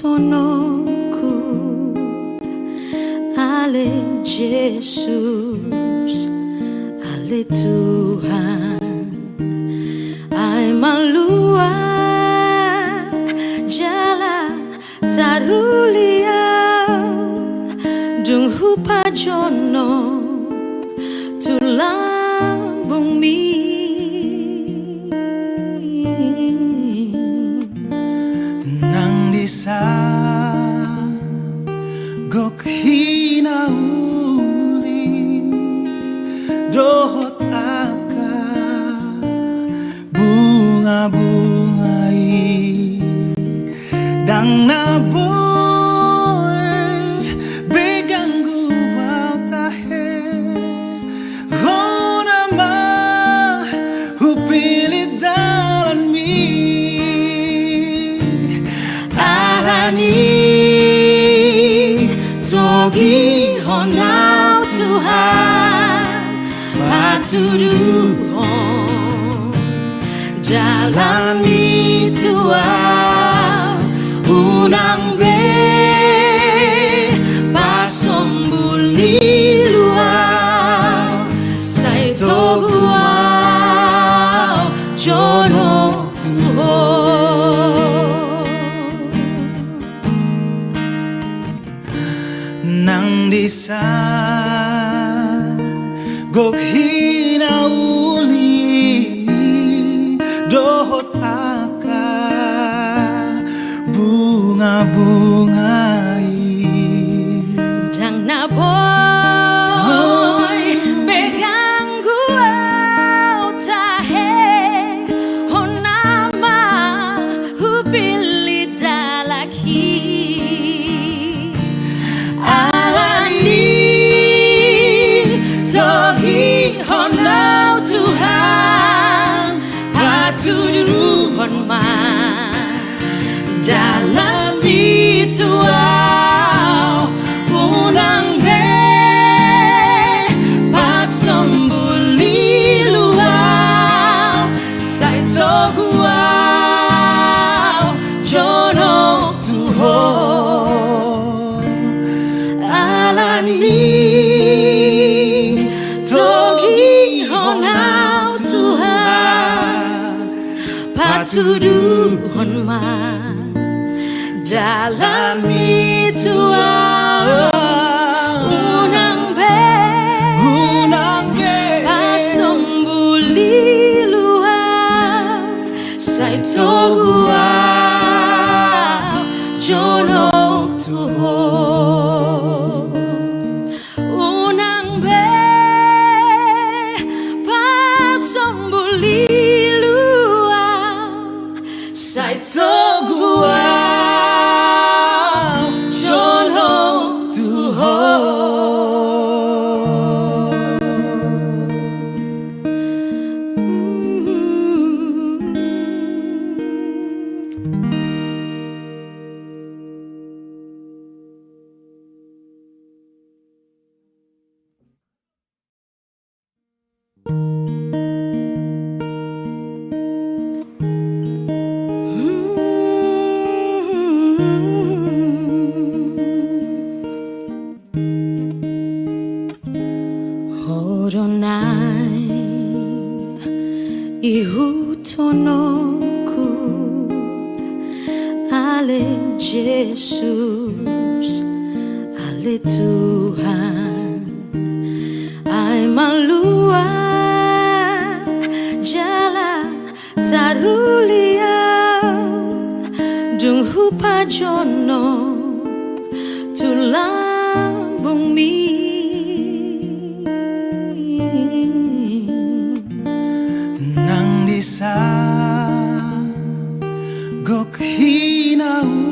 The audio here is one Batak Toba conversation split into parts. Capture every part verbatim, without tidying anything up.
Ihuthononku, ale Jesus, ale Tuhan, ai malua jala taruli au, dung hupajonok tu lambungmi. Nang disan gok hinauli dohot angka bungabunga i, ndang na boi be ganggu au tahe. Hona ma hupillit dalanmi, alani togihon au Tuhan, patuduhon dalanmi tu au, unang be pasombul lilu au, sai togu au jonok tu Ho. Nang disan gok hinauli dohot angka bungabunga i, ndang na boi be ganggu au tahe. Hona ma hupillit dalan i, alani togihon au Tuhan, patuduhon ma dalanmi tu au, unang be pasombul lilu au, sai togu au jonok tu Ho. Alani togihon au Tuhan, patuduhon ma dalanmi tu au, unang be, unang be pasombul lilu au, sai togu au jonok tu Ho. Unang be pasombul lilu au, sai togu au jonok tu Ho. Ho do naeng ihuthononku, ale Jesus, ale Tuhan, ai malua jala taruli au, dung hupajonok tu lambungmi. Nang disan gok hinauli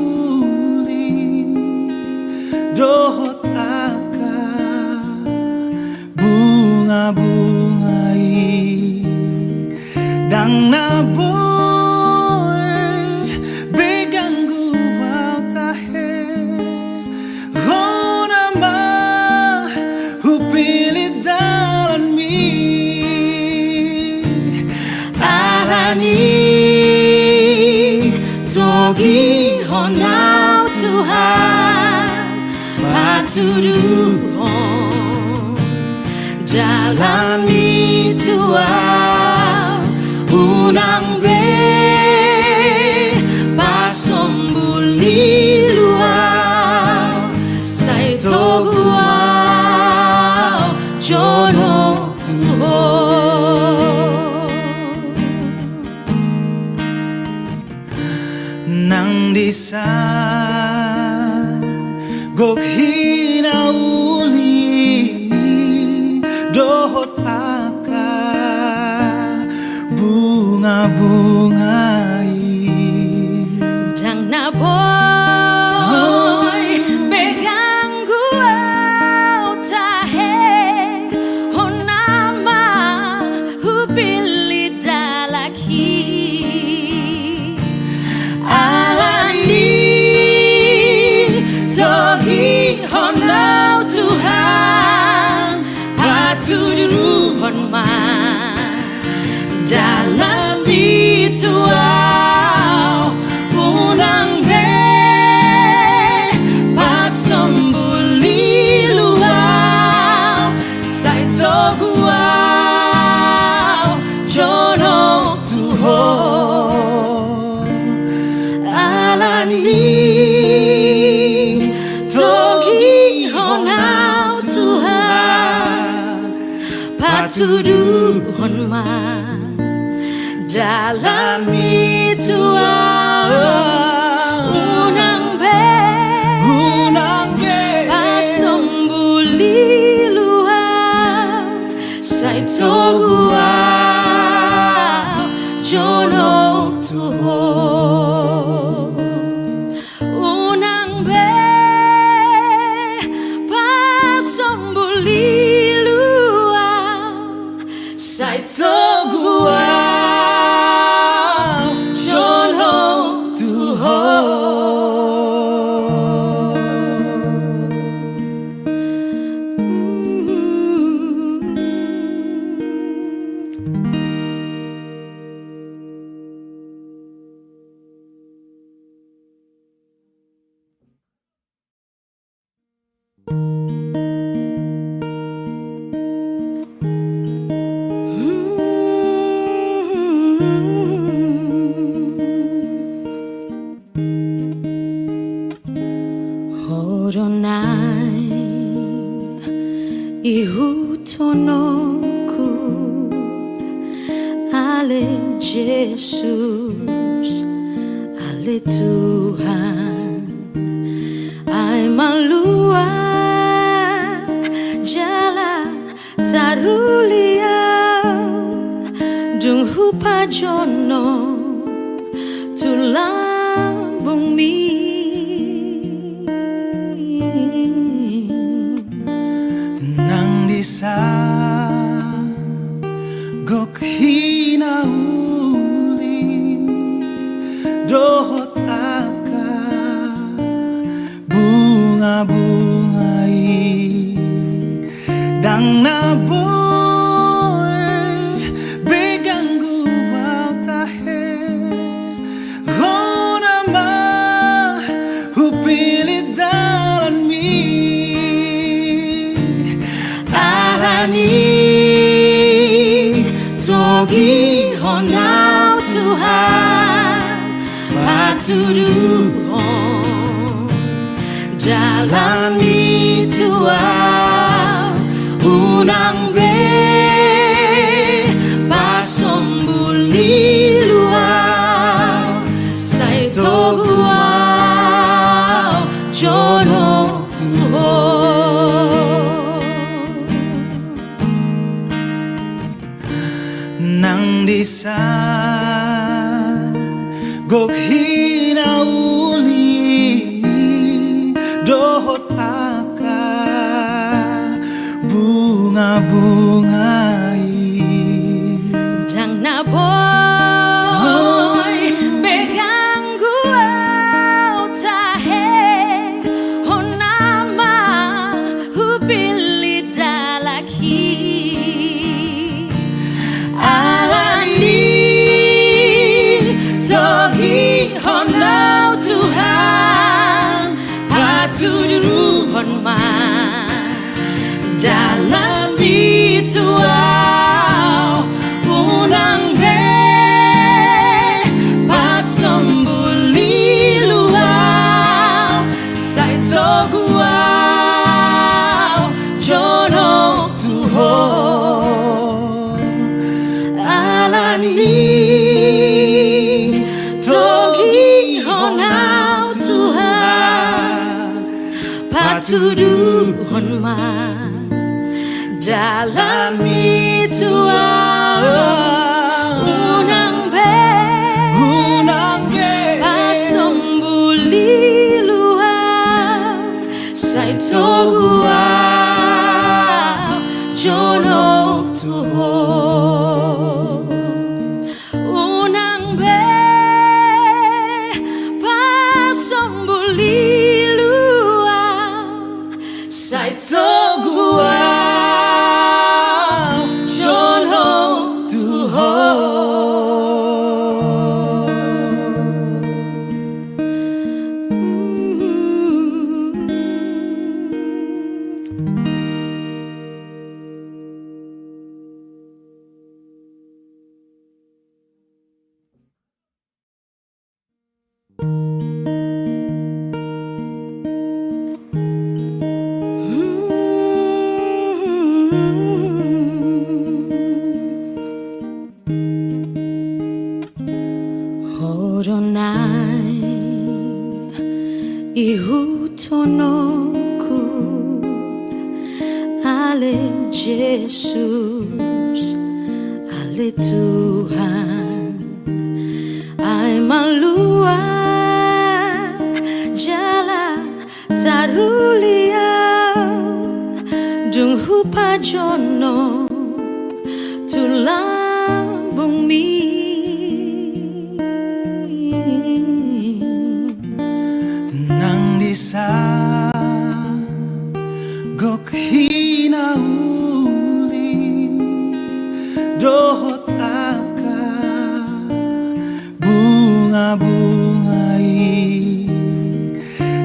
dohot angka bungabunga i, ndang na boi be ganggu au tahe. Hona ma Tuhan, dalan ni Tuhan, unang be pasombul ni luat, sai togu au jonok tu Ho. Nang disa gok hinauli dohot angka bungabunga i. Ndang na boi be ganggu au tahe, hona ma hupillit dalan i. Alani togihon au Tuhan, patuduhon ma dalan ni Tuhan, unang be pasombul ni luat, sai togu au jonok tu Ho. Alani togihon au Tuhan, patuduhon ma dalan ni Tuhan, unang be, unang be pasombul ni luat, sai togu au jonok tu Ho. Unang be pasombul ni luat, sai togu au jonok tu Ho. Ho do naeng ihuthononku, ale Jesus, ale Tuhan. Ai malua jala taruli au, dung hupajonok tu lambungmi. Nang disa gok hinauli dohot angka bungabunga i, ndang na boi be ganggu au tahe, hona ma hupillit dalanmi. Alani togihon au Tuhan, patuduhon dalanmi tu au, unang be pasombul ni luat, sai togu au jonok tu Ho. Nang disa gok hinauli dohot angka bungabunga i, ndang na boi be ganggu au tahe, hona ma hupillit dalan i. Alani togihon au Tuhan, patuduhon ma Tuduhon ma dalanmi tu ahu. Unang be, unang be pasombulilu ahu, sai togu ahu jonok tu ho. Unang be pasombulilu ahu, sai togu ahu jonok tu ho. Ho do na ihuthononku, ale Jesus, ale Tuhan. Ai malua jala taruli ahu, dung hupajonok tu lambungmi. Nang dison gok hinauli dohot angka bungabunga i,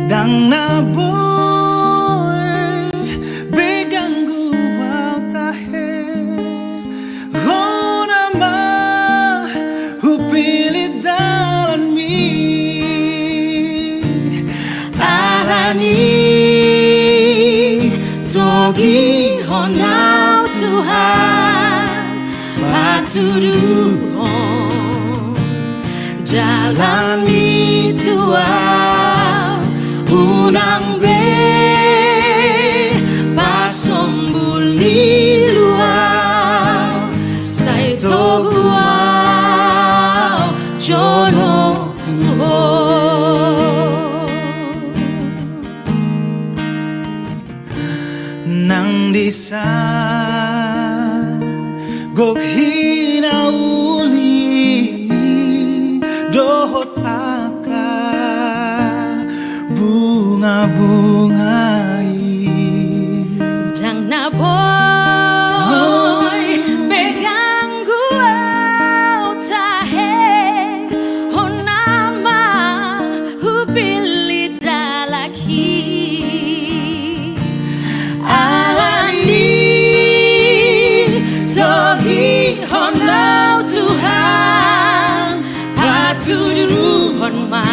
ndang na boi be ganggu ahu tahe. Hona ma hupillit dalanmi, alani togihon ahu Tuhan, patuduhon dalanmi tu ahu. Unang be pasombulilu ahu, sai togu ahu jonok tu ho. Nang dison gok hinauli dohot angka bungabunga i, ndang na boi be ganggu ahu tahe. Hona ma hupillit dalanmi, alani togihon ahu Tuhan, patuduhon ma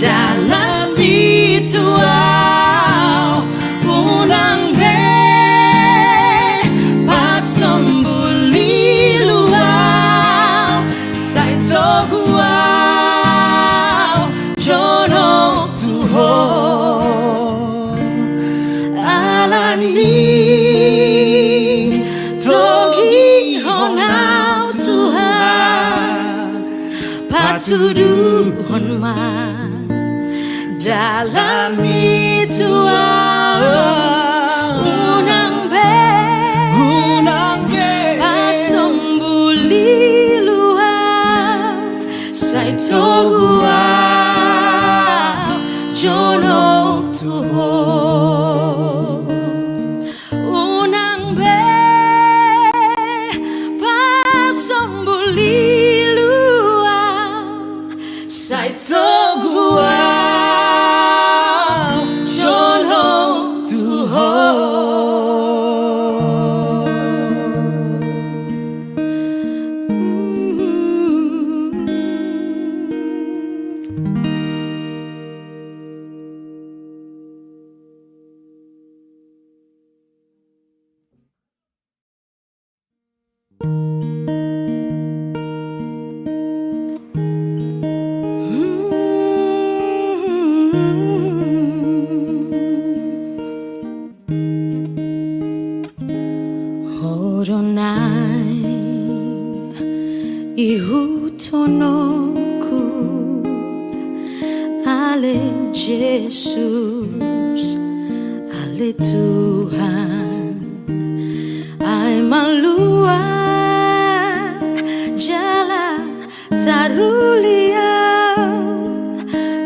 dalanmi tu ahu. Unang be pasombulilu ahu, sai togu ahu jonok tu ho. Alani togihon ahu Tuhan, patuduhon ma dalanmi tu ahu. Unang be, unang be pasombulilu ahu, sai togu ahu jonok tu ho. Unang be pasombulilu ahu, sai togu ahu jonok tu ho. Ale Jesus, ale Tuhan, ai maluat jala taruli au,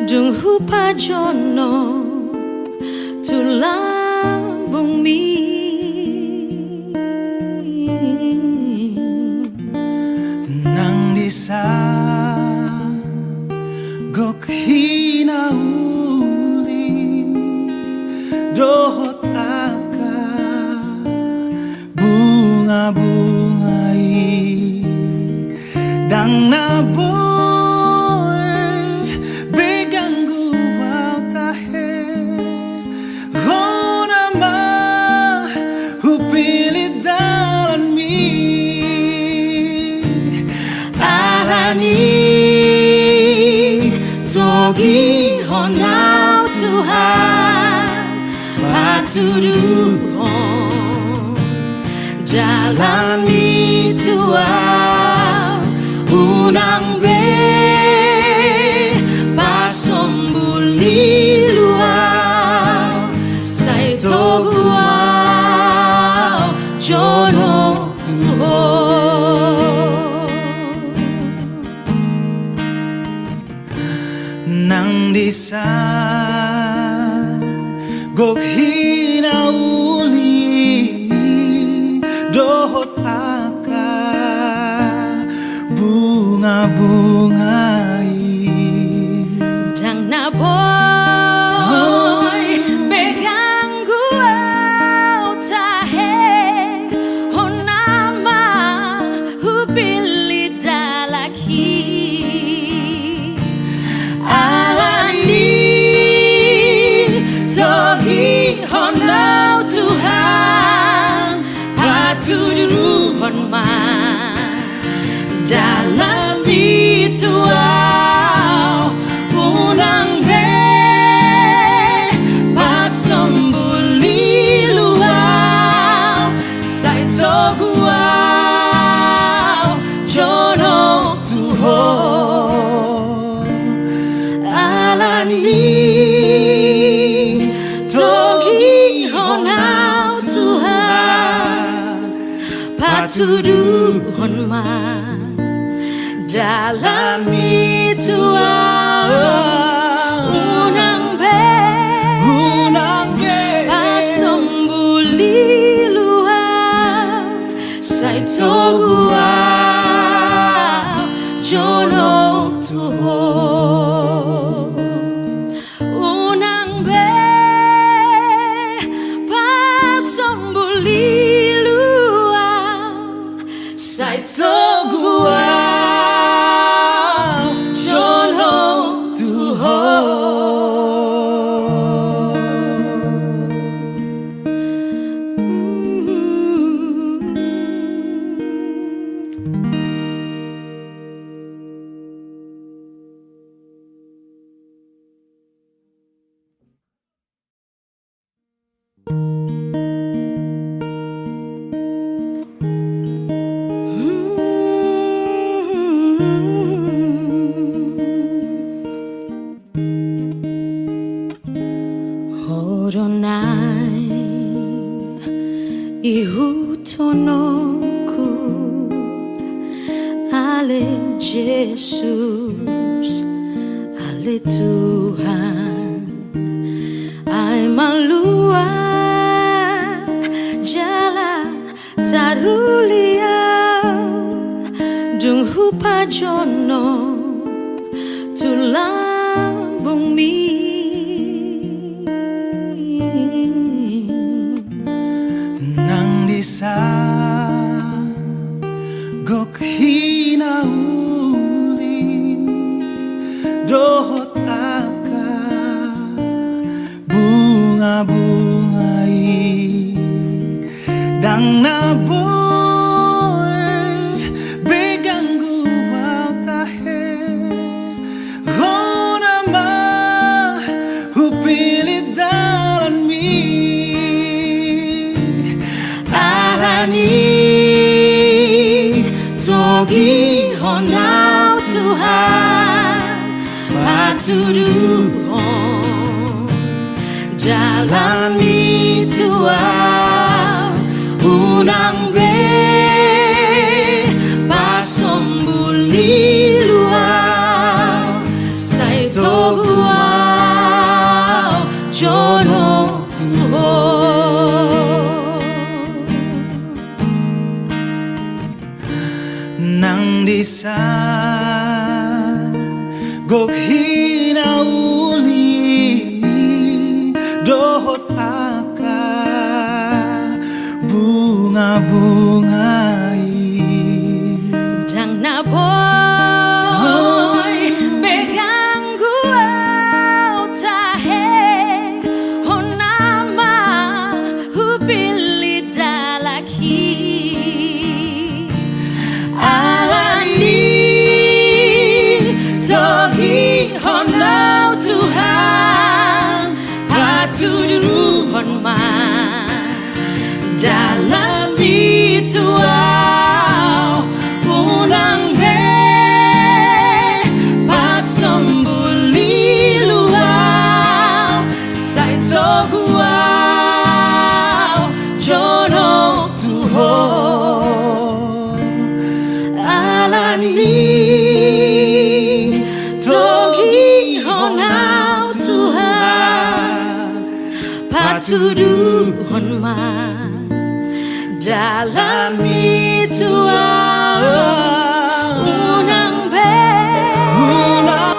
dung hupajonok tu lambungmi. Nang dison gok hinauli dohot angka bungabunga i, ndang na boi be ganggu au tahe. Hona ma hupillit dalanmi. Alani togihon au Tuhan, patuduhon dalanmi tu au, unang be pasombulilu au, sai togu au jonok tu Ho. Nang dison gok hinauli dohot angka bungabunga i, ndang na boi be ganggu au tahe. Hona ma hupillit dalanmi. Alani togihon au Tuhan, patuduhon ma dalanmi tu au, unang be pasombulilu au, sai togu au jonok tu Ho. Alani togihon au Tuhan, patuduhon ma dalanmi tu au, unang be, unang be pasombulilu au, sai togu au jonok tu Ho. Unang be pasombulilu au, sai togu au jonok tu Ho. Ho do na ihuthononku, ale Jesus, ale Tuhan, ai maluat jala taruli au, dung hupajonok tu lambungmi. Nang dison gok hinauli dohot angka bungabunga i, ndang na boi be ganggu au tahe. Hona ma hupillit dalanmi. Alani togihon au Tuhan, pat Tuduhon jalanmi tu ahu, unang be pasombul ni lua, sai togu ahu jonok tu Ho. Nang disa gok hinauli dohot angka bunga-bunga i. Ndang na boi be ganggu ahu tahe, hona ma hupillit dalan i. Alani togihon ahu Tuhan, patuduhon ma dalanmi tu ahu, unang be pasombul ni lua, sai togu ahu jonok tu Ho. Alani togihon ahu Tuhan, patuduhon ma dalanmi tu ahu, unang be, unang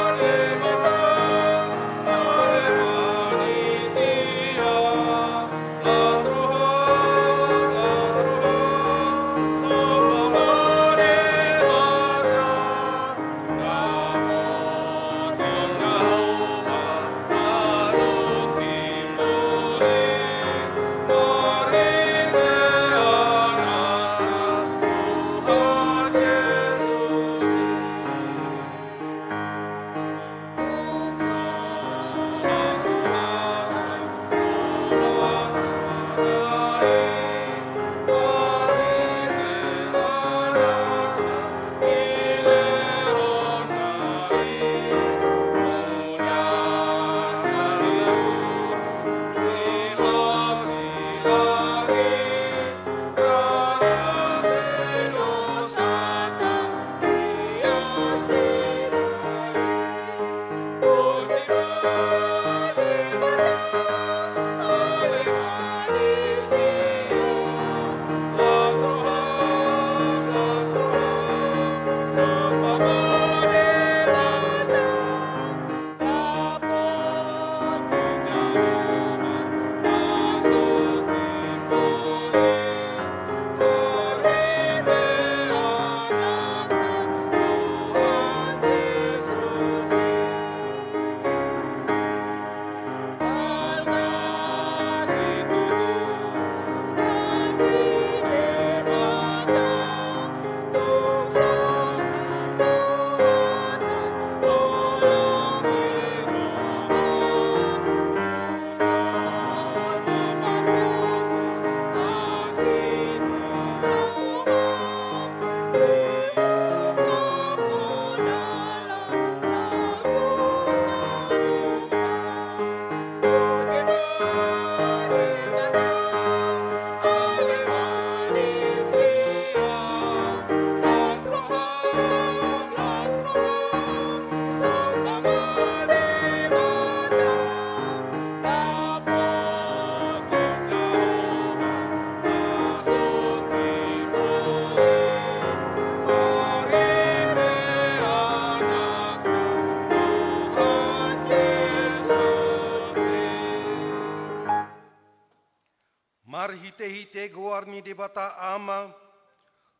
Marhite-hite goar ni Debata Ama,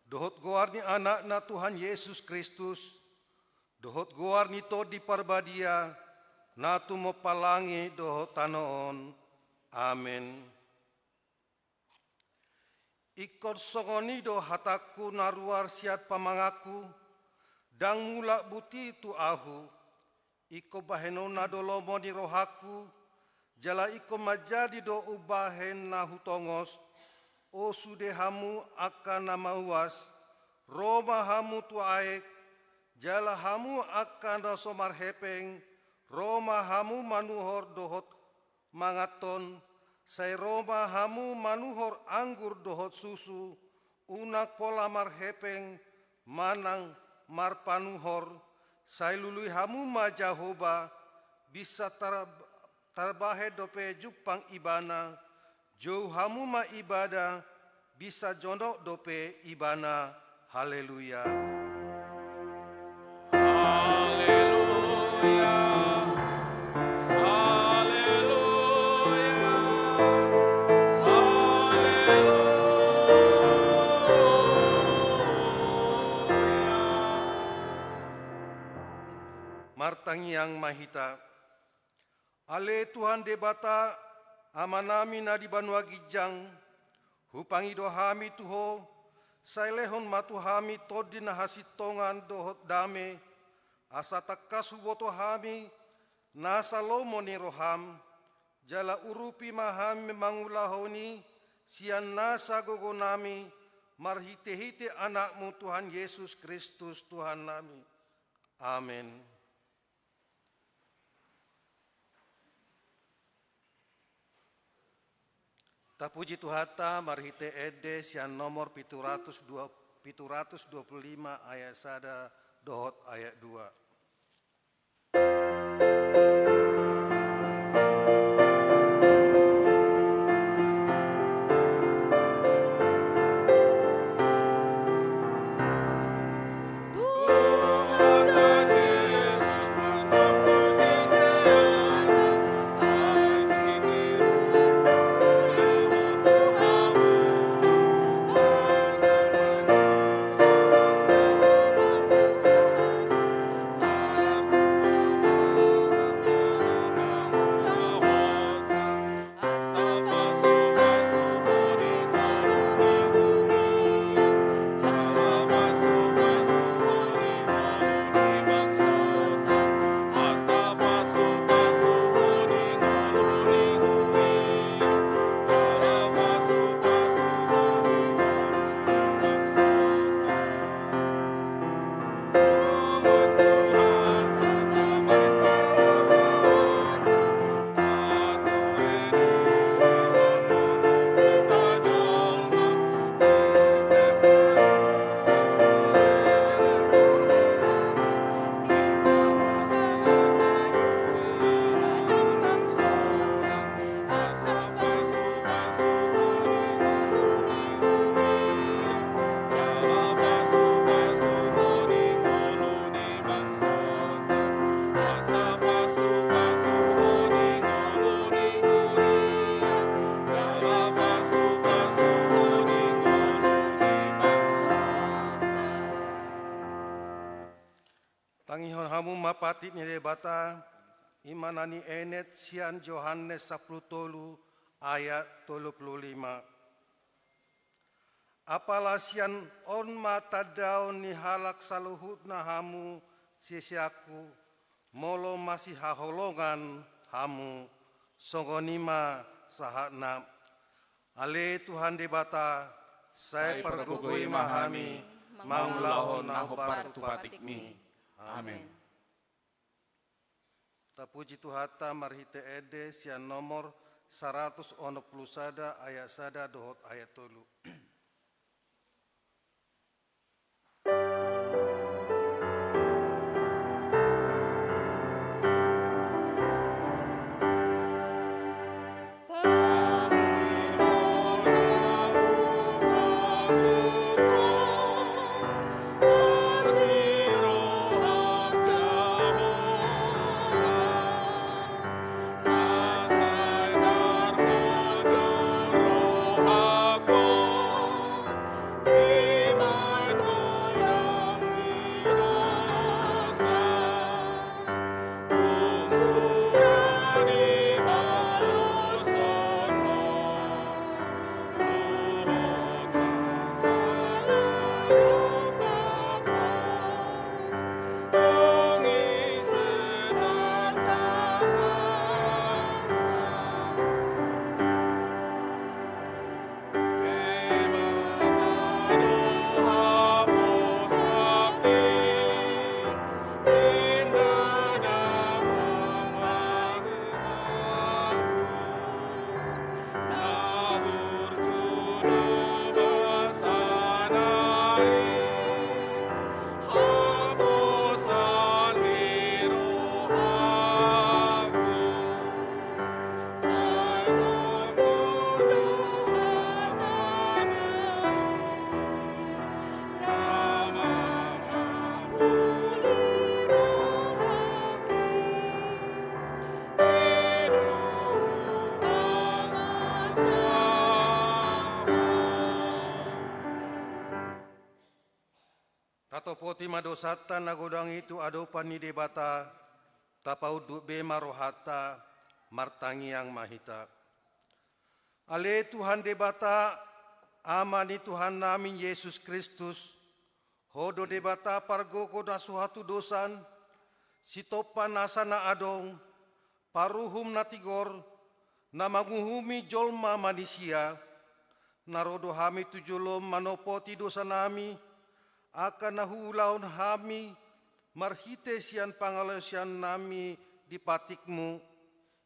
dohot goar ni Anakna Tuhan Jesus Kristus, dohot goar ni Tondi Parbadia, na tumompa langit dohot tano on. Amen. Ingkon songon i do hatangku na ruar sian pamanganku, ndang mulak buti tu ahu, ingkon bahenonna do lomo ni rohangku, jala ingkon manjadi do umbahen na hutongos. O sude hamu angka na mauas, ro ma hamu tu aek, jala hamu angka na so marhepeng, Ro ma hamu manuhor dohot manganhon, sai ro ma hamu manuhor anggur dohot susu, unang pola marhepeng manang marpanuhor, sai lului hamu ma Jahowa, binsar tar-, tarbahen dope jumpang Ibana, jou hamu ma Ibana, binsar jonok dope Ibana. Haleluya. Haleluya. Haleluya. Haleluya. Martangiang ma hita. Ale Tuhan Debata, Amanami na di banua ginjang, hupangido hami tu Ho, sai lehon ma tu hami tondi na hasintongan dohot dame, asa tangkas huboto hami nasa lomo ni roham, jala urupi ma hami mangulahon i sian nasa gogonami, marhitehite Anakmu Tuhan Jesus Kristus Tuhannami. Amen. Tapuji Tuhanta marhite ende sian nomor pitu ratus dua, pitu ratus dua puluh lima ayat sada dohot ayat dua. Tangihon hamu ma patik ni Debata, i ma na nienet sian Johannes sampulu tolu ayat tolu pulu lima. Apala sian on ma tandaon ni halak saluhutna hamu siseanku, molo masihaholongan hamu, songon i ma sahatna. Ale Tuhan Debata, sai pargogoi ma hami mangulahon na hombar tu patikmi. Amen. Tapuji Tuhanta marhite ende sian nomor saratus onom pulu sada ayat sada dohot ayat tolu. Poti ma dosanta na godang i tu adopan ni Debata, tapaunduk be ma rohanta, martangiang ma hita. Ale Tuhan Debata, Ama ni Tuhannami Jesus Kristus, Ho do Debata pargogo na so hatudosan, sitompa nasa na adong, paruhum na tigor, na manguhumi jolma manisia. Na ro do hami tu jolom manopoti dosanami, angka na huulahon hami marhite sian pangalaosiannami di patikmu,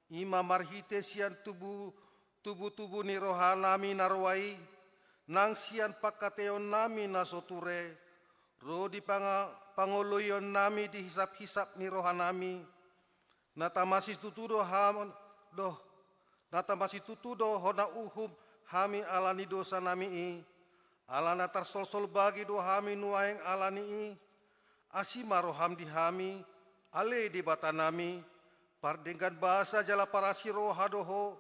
i ma marhite sian tubu, tubutubu ni rohanami na roa i, nang sian pangkataionnami na so ture, ro di panga-, pangoloionnami di hisaphisap ni rohanami, na tamasitutu do ham-, doh, na tamasitutu do hona uhum hami ala ni dosanami i, ala na tarsolsol bagi do hami nuaeng ala ni i. Asi ma roham di hami, ale Debatanami, pardenggan basa jala parasi roha do Ho,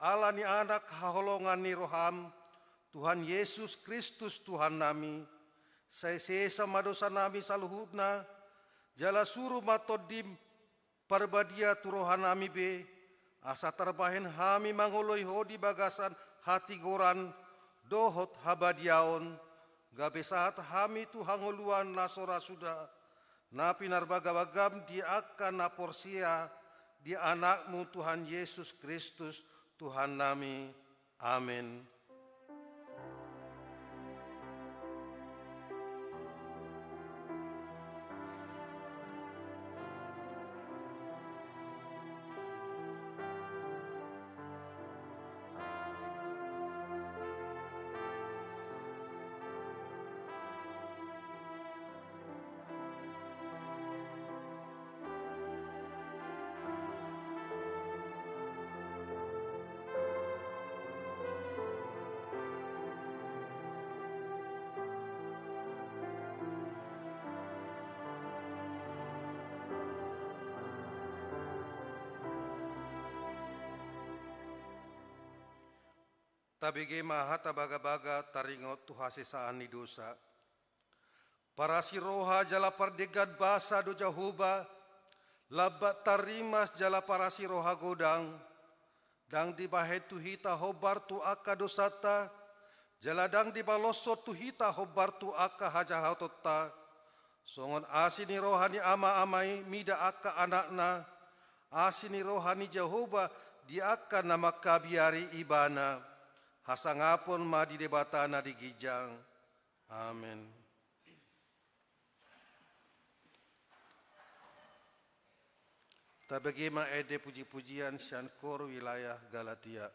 ala ni Anak haholongan ni roham, Tuhan Jesus Kristus Tuhannami. Sai sesa ma dosanami saluhutna, jala suru ma Tondim Parbadia tu rohanami be, asa tarbahen hami mangoloi Ho di bagasan hatigoran dohot habadiaon, gabe sahat hami tu hangoluan na so ra suda, na pinarbagabagam di angka na porsea di Anakmu Tuhan Jesus Kristus Tuhannami. Amen. Tabege ma hata bagabaga taringot tu hasesaan ni dosa. Parasi roha jala pardenggan basa do Jahowa, lambat tarrimas jala parasi roha godang. Ndang dibahen tu hita hombar tu angka dosanta, jala ndang dibaloshon tu hita hombar tu angka hajahatonta. Songon asi ni roha ni ama-ama i mida angka anakna, asi ni roha ni Jahowa di angka na mangkabiari ibana. Hasangapon ma di Debata na di ginjang. Amen. Tabege ma ende puji-pujian sian kor wilayah Galatia.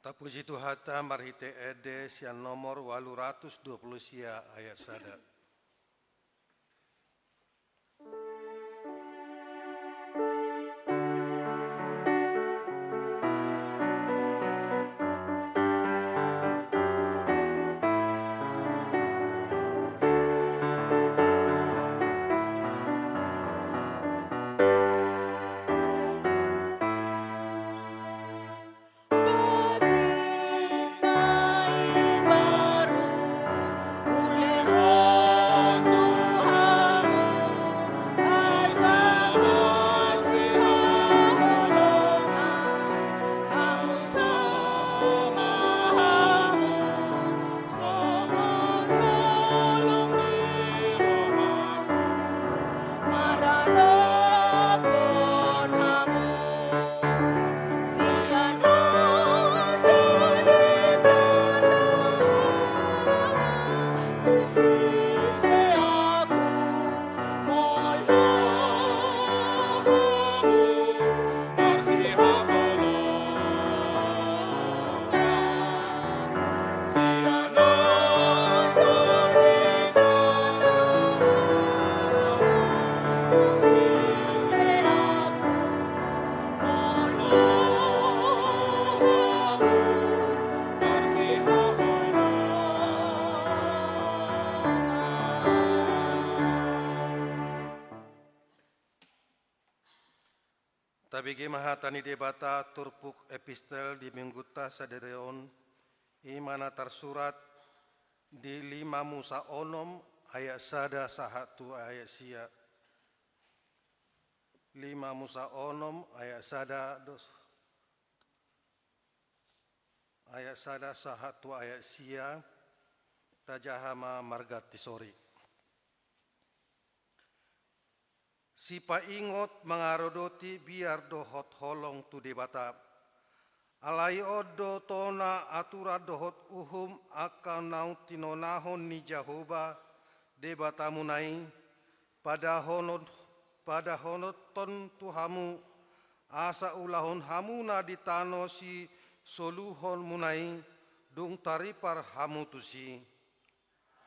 Tapuji Tuhanta marhite ende sian nomor ualu ratus dua pulu sia ayat sada. Tabege ma hata ni Debata turpuk epistel di minggunta sadari on, i ma na tarsurat di lima Musa onom ayat sada sahat tu ayat sia. Lima Musa onom ayat sada dos, ayat sada sahat tu ayat sia, tajaha ma marganti sori. Sipaingot mangaradoti biar dohot holong tu Debata. Alai on do tona aturan dohot uhum angka naung tinonahon ni Jahowa Debatamuna i, padahonon, padahononhon tu hamu, asa ulahon hamu na di tano sisoluhonmuna i, dung taripar hamu tusi.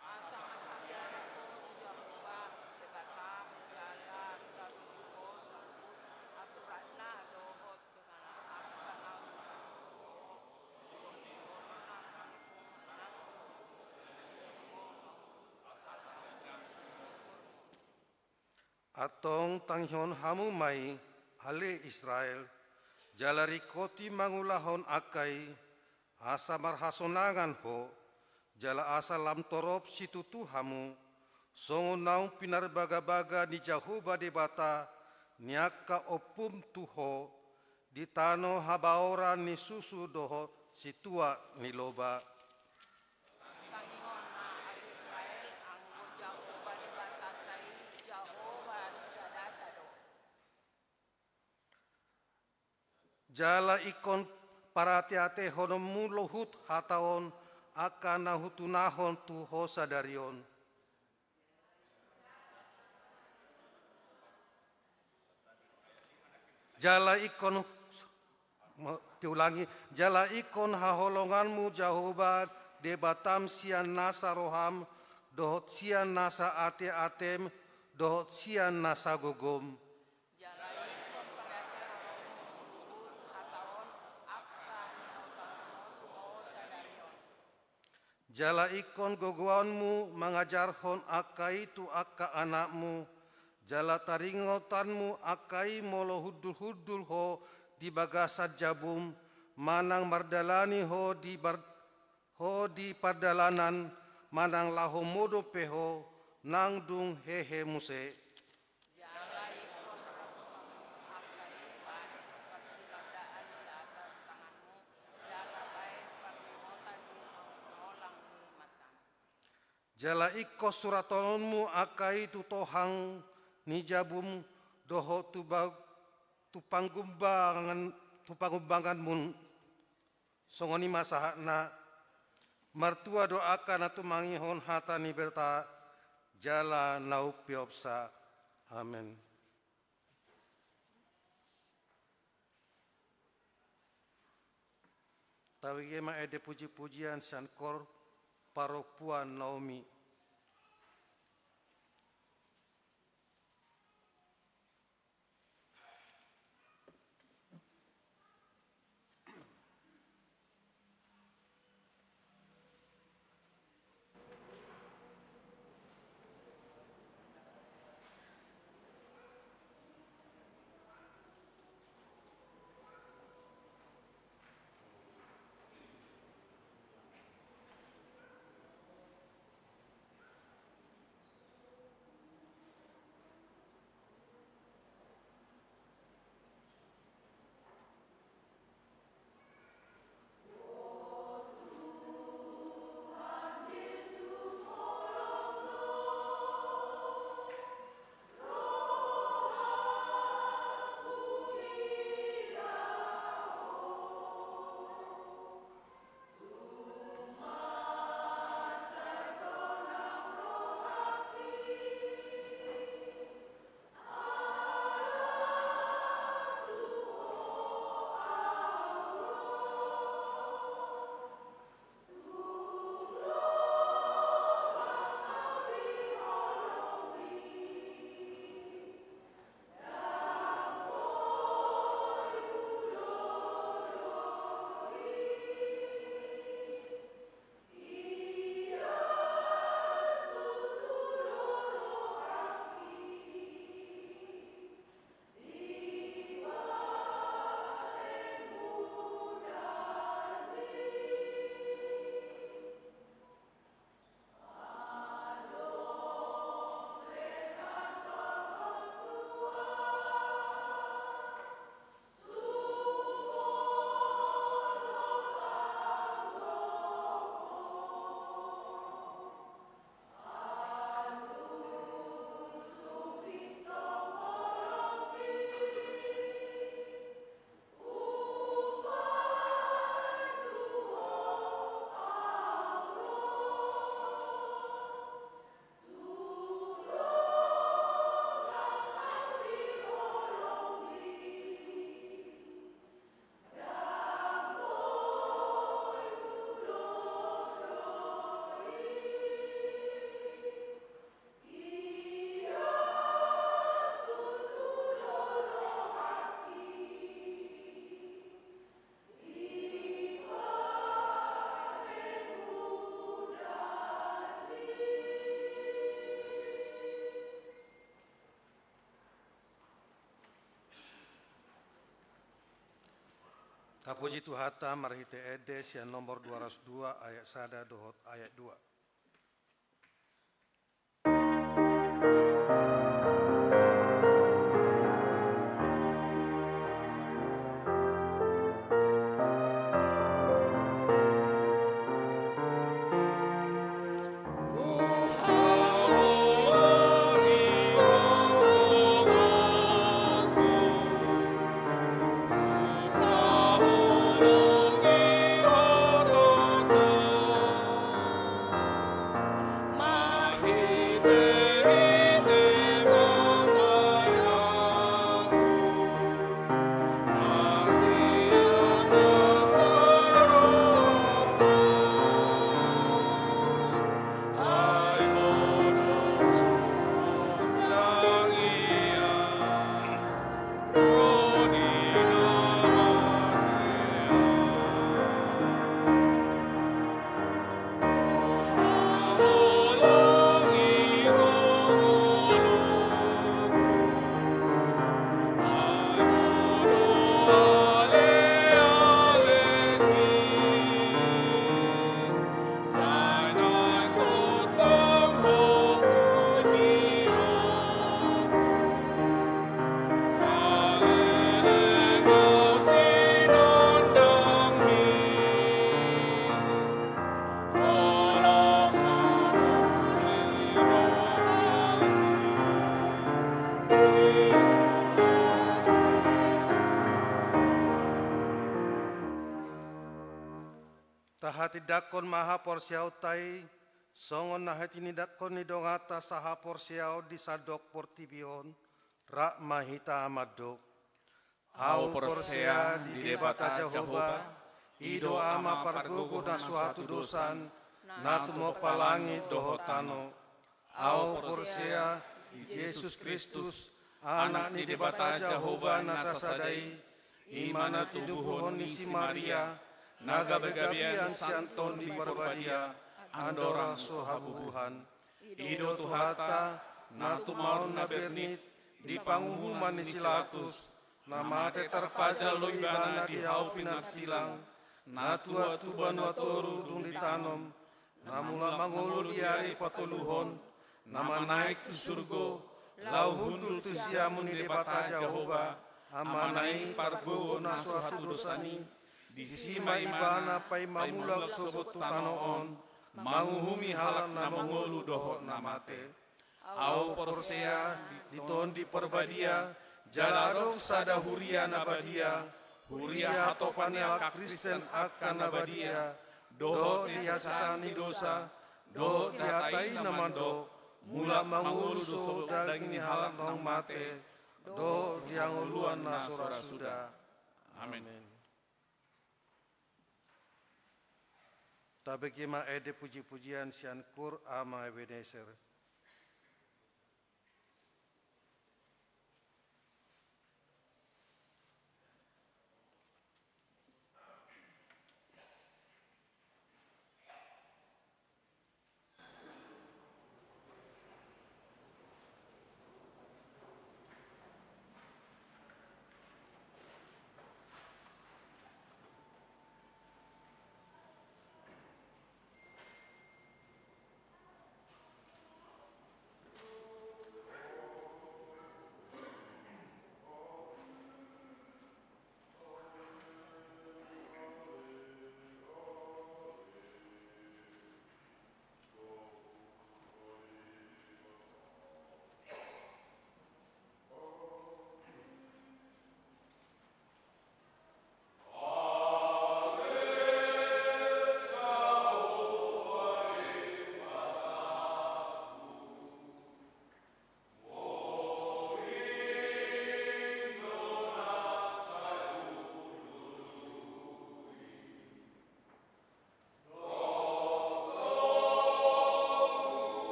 Asa marhabiaran ho tu Jahowa Debatam jala taruhon ho saluhut aturanna dohot dongana angka na hurang. Antong tangihon hamu ma i, ale Israel, jala ringkoti mangulahon angka i, asa marhasonangan ho, jala asa lam torop situtu hamu, songon naung pinarbagabaga ni Jahowa Debata ni angka ompum tu ho, di tano habaoran ni susu dohot situak ni loba. Tangihon ma, ale Israel, anggo Jahowa Debatanta i Jahowa sisada-sada do. Jala ingkon parateatehononmu luhut hata on angka na hutunahon tu ho sadari on. Jala ingkon, mo-, diulangi, jala ingkon haholonganmu Jahowa Debatam sian nasa roham, dohot sian nasa ateatem, dohot sian nasa gogom. Jala ingkon parateatehononmu luhut hata on angka na hutunahon tu ho sadari on. Jala ingkon gogoonmu mangajarhon angka i tu angka anakmu, jala taringotanmu angka i molo hundulhundul ho di bagasan jabum, manang mardalani ho di bar-, ho di pardalanan, manang laho modom pe ho, nang dung hehe muse. Jala ingkon rohononmu angka i bahen pardilandaan di atas tanganmu, jala bahen parningotan di hinolang ni matam. Jala ingkon surathononmu angka i tu tohang ni jabum dohot tu ba-, tu panggumbangan, tu panggumbanganmu. Songon i ma sahatna. Martua do angka na tumangihon hata ni Debata jala na umpeopsa. Amen. Tabege ma ende puji-pujian sian kor parompuan Naomi. Tapuji Tuhanta marhite ende sian nomor dua ratus dua ayat sada dohot ayat dua. Tahatindangkon ma haporseaonta i, songon na tinindangkon ni donganta sahaporseaon di sandok portibi on, rap ma hita mandok. Ahu porsea di Debata Jahowa, I do Ama pargogo na so hatudosan, na tumompa langit dohot tano. Ahu porsea di Jesus Kristus, Anak ni Debata Jahowa na sasada i, i ma na tinubuhon ni si Maria, na gabegabean sian Tondi Parbadia, andorang so habubuhan. I do Tuhanta, na tumaon na bernit, di panguhuman ni si Latus, na mate tarpajal do ibana di hau pinarsilang, na tuat tu banua toru dung ditanom, na mulak mangolu di ari patoluhon, na manaek tu surgo, laho hundul tu siamun ni Debata Jahowa, Amana i pargogo na so hatudosan i, disi ma ibana paima mulak sogot tu tano on, manguhumi halak na mangolu dohot na mate. Ahu porsea di Tondi Parbadia, jala adong sada huria na badia, huria hatopan ni halak Kristen angka na badia, dohot di hasesaan ni dosa, dohot di hata i na mandok, mulak mangolu do daging ni halak naung mate, dohot di hangoluan na so ra suda. Amen. Tabege ma ende pujipujian sian Koor Ama Ebenezer.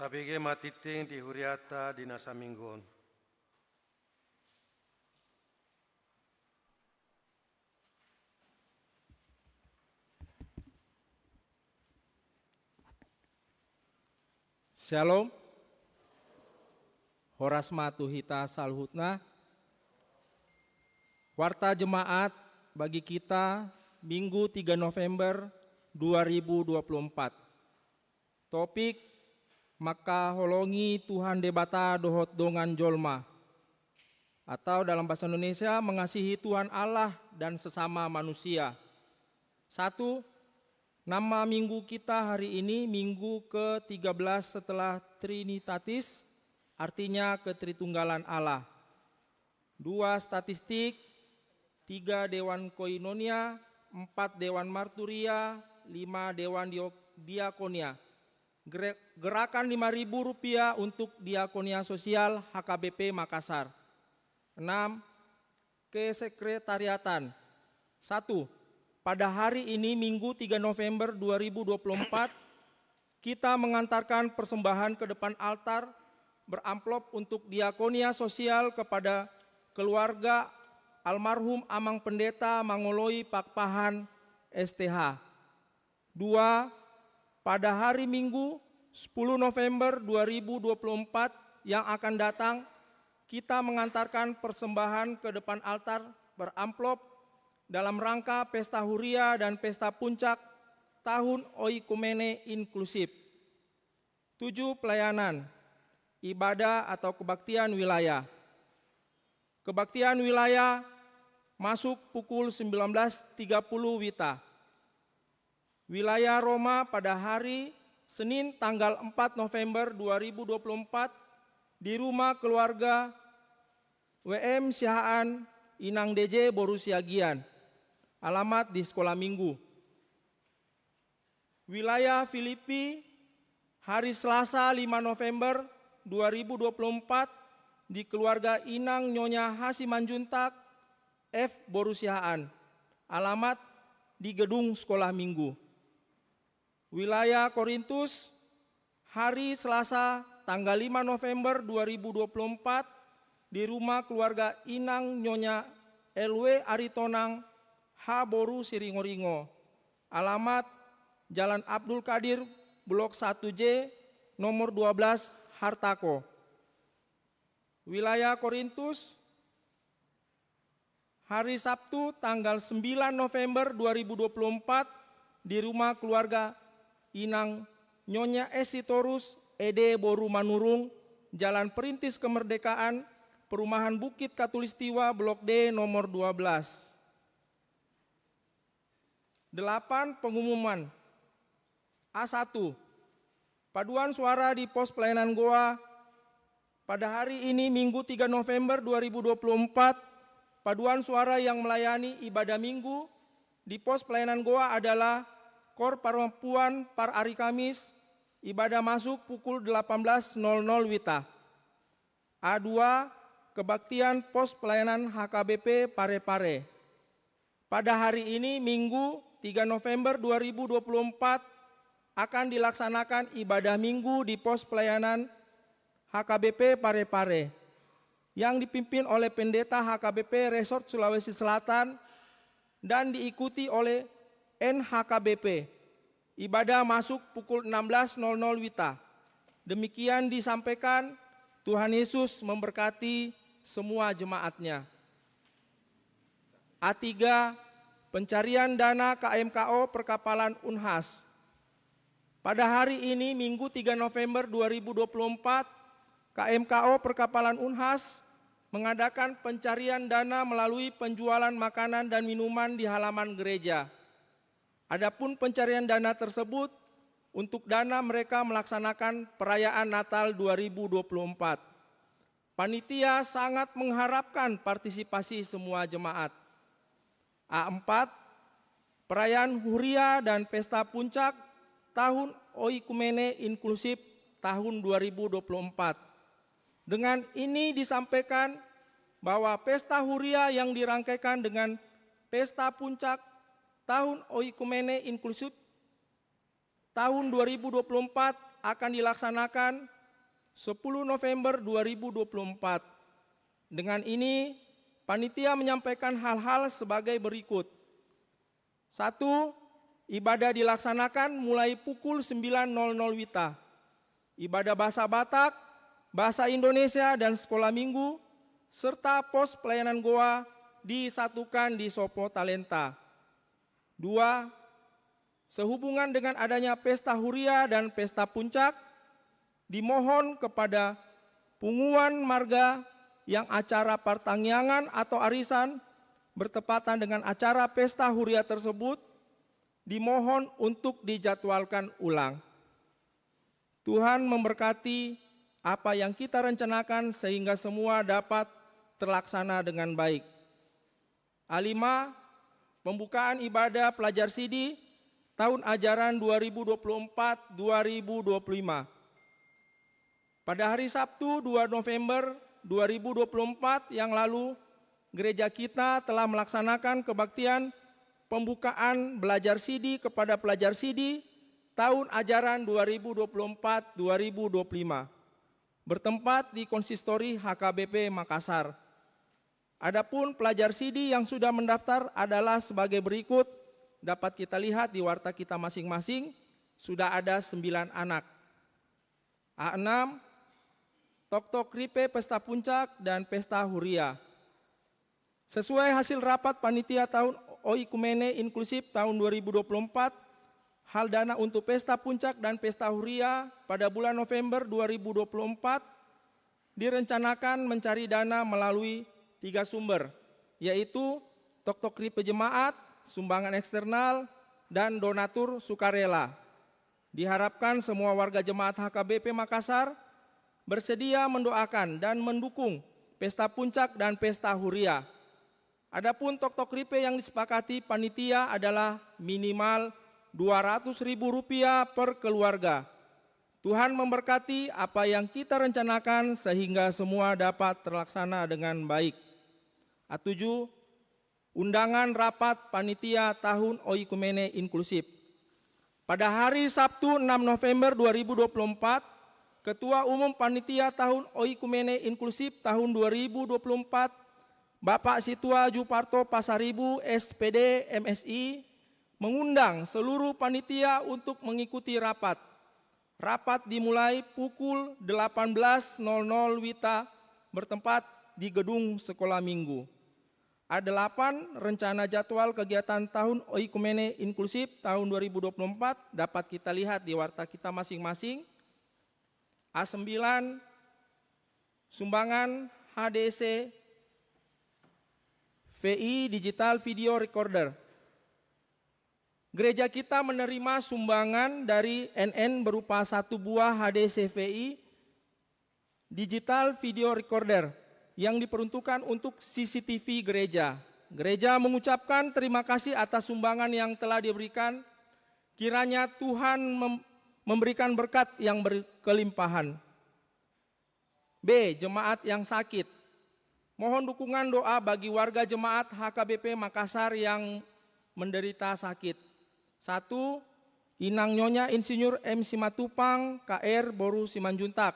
Tabege ma tingting di huriata di na saminggu on. Shalom. Horas ma tu hita saluhutna. Warta Jemaat bagi kita, Minggu tiga November dua ribu dua puluh empat. Topik: Mangkaholongi Tuhan Debata dohot dongan jolma. Atau dalam bahasa Indonesia, mengasihi Tuhan Allah dan sesama manusia. Satu, nama minggu kita hari ini, minggu ketiga belas setelah Trinitatis, artinya Ketritunggalan Allah. Dua, statistik: tiga dewan koinonia, empat dewan marturia, lima dewan dio-, diakonia. Gere-, gerakan lima ribu rupiah untuk diakonia sosial H K B P Makassar. Enam, kesekretariatan. Satu, pada hari ini, Minggu tiga November dua ribu dua puluh empat, kita mengantarkan persembahan ke depan altar beramplop untuk diakonia sosial kepada keluarga almarhum Amang Pendeta Mangoloi Pakpahan, S T H. Dua, pada hari Minggu, sepuluh November dua ribu dua puluh empat yang akan datang, kita mengantarkan persembahan ke depan altar beramplop dalam rangka pesta huria dan pesta puncak Tahun Oikumene Inklusif. Tujuh, pelayanan, ibadah atau kebaktian wilayah. Kebaktian wilayah masuk pukul sembilan belas tiga puluh WITA. Wilayah Roma pada hari Senin tanggal empat November dua ribu dua puluh empat di rumah keluarga W M Siahaan, Inang D J boru Siagian. Alamat di Sekolah Minggu. Wilayah Filipi, hari Selasa lima November dua ribu dua puluh empat, di keluarga Inang Nyonya Hasimanjuntak, F boru Siahaan. Alamat di gedung Sekolah Minggu. Wilayah Korintus, hari Selasa tanggal lima November dua ribu dua puluh empat, di rumah keluarga Inang Nyonya L W Aritonang, H boru Siringoringo. Alamat Jalan Abdul Kadir, Blok satu J, nomor dua belas, Hartako. Wilayah Korintus, hari Sabtu tanggal sembilan November dua ribu dua puluh empat, di rumah keluarga Inang Nyonya S Sitorus, E D boru Manurung, Jalan Perintis Kemerdekaan, Perumahan Bukit Katulistiwa, Blok D, nomor dua belas. Delapan, pengumuman. A satu, paduan suara di pos pelayanan Goa pada hari ini, Minggu tiga November dua ribu dua puluh empat, paduan suara yang melayani ibadah Minggu di pos pelayanan Goa adalah Kor Perempuan par ari Kamis, ibadah masuk pukul delapan belas nol nol WITA. A dua, kebaktian pos pelayanan H K B P Parepare. Pada hari ini, Minggu tiga November dua ribu dua puluh empat, akan dilaksanakan ibadah Minggu di pos pelayanan H K B P Parepare yang dipimpin oleh Pendeta H K B P Resort Sulawesi Selatan dan diikuti oleh N H K B P. Ibadah masuk pukul enam belas nol nol WITA. Demikian disampaikan, Tuhan Yesus memberkati semua jemaat-Nya. A tiga, pencarian dana K M K O perkapalan Unhas. Pada hari ini, Minggu tiga November dua ribu dua puluh empat, K M K O perkapalan Unhas mengadakan pencarian dana melalui penjualan makanan dan minuman di halaman gereja. Adapun pencarian dana tersebut untuk dana mereka melaksanakan perayaan Natal dua ribu dua puluh empat. Panitia sangat mengharapkan partisipasi semua jemaat. A empat, perayaan huria dan pesta puncak Tahun Oikumene Inklusif tahun dua ribu dua puluh empat. Dengan ini disampaikan bahwa pesta huria yang dirangkaikan dengan pesta puncak Tahun Oikumene Inklusif tahun dua ribu dua puluh empat akan dilaksanakan sepuluh November dua ribu dua puluh empat. Dengan ini, panitia menyampaikan hal-hal sebagai berikut. Satu, ibadah dilaksanakan mulai pukul sembilan nol nol wita. Ibadah bahasa Batak, bahasa Indonesia, dan sekolah minggu, serta pos pelayanan goa disatukan di Sopo Talenta. Dua, sehubungan dengan adanya pesta huria dan pesta puncak, dimohon kepada punguan marga yang acara partangiangan atau arisan bertepatan dengan acara pesta huria tersebut, dimohon untuk dijadwalkan ulang. Tuhan memberkati apa yang kita rencanakan sehingga semua dapat terlaksana dengan baik. A lima, pembukaan ibadah pelajar sidi tahun ajaran dua ribu dua puluh empat dua ribu dua puluh lima. Pada hari Sabtu, dua November dua ribu dua puluh empat yang lalu, gereja kita telah melaksanakan kebaktian pembukaan belajar sidi kepada pelajar sidi tahun ajaran dua ribu dua puluh empat dua ribu dua puluh lima, bertempat di Konsistori H K B P Makassar. Adapun pelajar sidi yang sudah mendaftar adalah sebagai berikut, dapat kita lihat di warta kita masing-masing, sudah ada sembilan anak. A enam, toktok ripe pesta puncak dan pesta huria. Sesuai hasil rapat panitia tahun Oikumene Inklusif tahun dua ribu dua puluh empat, hal dana untuk pesta puncak dan pesta huria pada bulan November dua ribu dua puluh empat direncanakan mencari dana melalui tiga sumber, yaitu toktok ripe jemaat, sumbangan eksternal, dan donatur sukarela. Diharapkan semua warga jemaat H K B P Makassar bersedia mendoakan dan mendukung pesta puncak dan pesta huria. Adapun toktok ripe yang disepakati panitia adalah minimal dua ratus ribu rupiah per keluarga. Tuhan memberkati apa yang kita rencanakan sehingga semua dapat terlaksana dengan baik. A tujuh, undangan rapat panitia tahun Oikumene Inklusif. Pada hari Sabtu, enam November dua ribu dua puluh empat, Ketua Umum Panitia Tahun Oikumene Inklusif tahun dua ribu dua puluh empat, Bapak Situa Juparto Pasaribu, S P D, M Si, mengundang seluruh panitia untuk mengikuti rapat. Rapat dimulai pukul delapan belas nol nol wita, bertempat di Gedung Sekolah Minggu. A delapan, rencana jadwal kegiatan tahun Oikumene Inklusif tahun dua ribu dua puluh empat dapat kita lihat di warta kita masing-masing. A sembilan, sumbangan H D C V I digital video recorder. Gereja kita menerima sumbangan dari N N berupa satu buah H D C V I digital video recorder yang diperuntukkan untuk C C T V gereja. Gereja mengucapkan terima kasih atas sumbangan yang telah diberikan. Kiranya Tuhan mem-, memberikan berkat yang berkelimpahan. B, jemaat yang sakit. Mohon dukungan doa bagi warga jemaat H K B P Makassar yang menderita sakit. Satu, Inang Nyonya Insinyur M Simatupang, K R, boru Simanjuntak.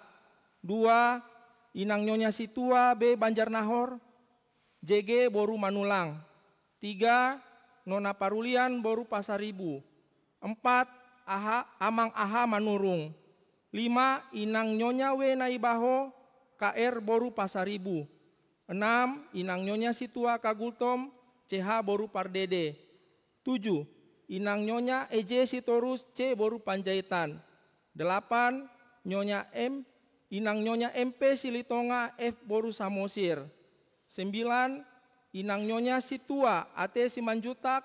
Dua, Inang Nyonya Situa B Banjarnahor, J G, boru Manulang. Tiga, Nona Parulian, boru Pasaribu. Empat, Aha, Amang Aha, Manurung. Lima, Inang Nyonya W Naibaho, K R, boru Pasaribu. Enam, Inang Nyonya Situa Kagultom, C H, boru Pardede. Tujuh, Inang Nyonya E J Sitorus, C, boru Panjaitan. Delapan, Nyonya M, Inang Nyonya M P Silitonga, F, boru Samosir. Sembilan, Inang Nyonya Situa A T Simanjuntak,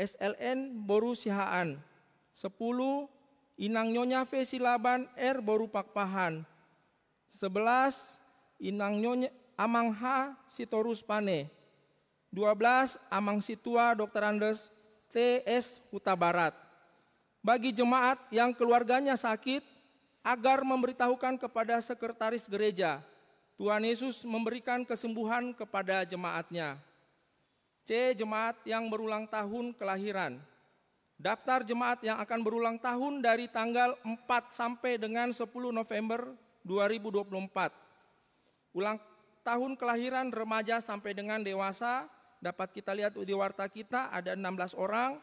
S L N, boru Siahaan. Sepuluh, Inang Nyonya V Silaban, R, boru Pakpahan. Sebelas, Inang Nyonya Amang H Sitorus Pane. Dua belas, Amang Situa Doktor Andes, T S, Hutabarat. Bagi jemaat yang keluarganya sakit, agar memberitahukan kepada sekretaris gereja. Tuhan Yesus memberikan kesembuhan kepada jemaat-Nya. C, jemaat yang berulang tahun kelahiran. Daftar jemaat yang akan berulang tahun dari tanggal empat sampai dengan sepuluh November dua ribu dua puluh empat. Ulang tahun kelahiran remaja sampai dengan dewasa dapat kita lihat di warta kita, ada enam belas orang.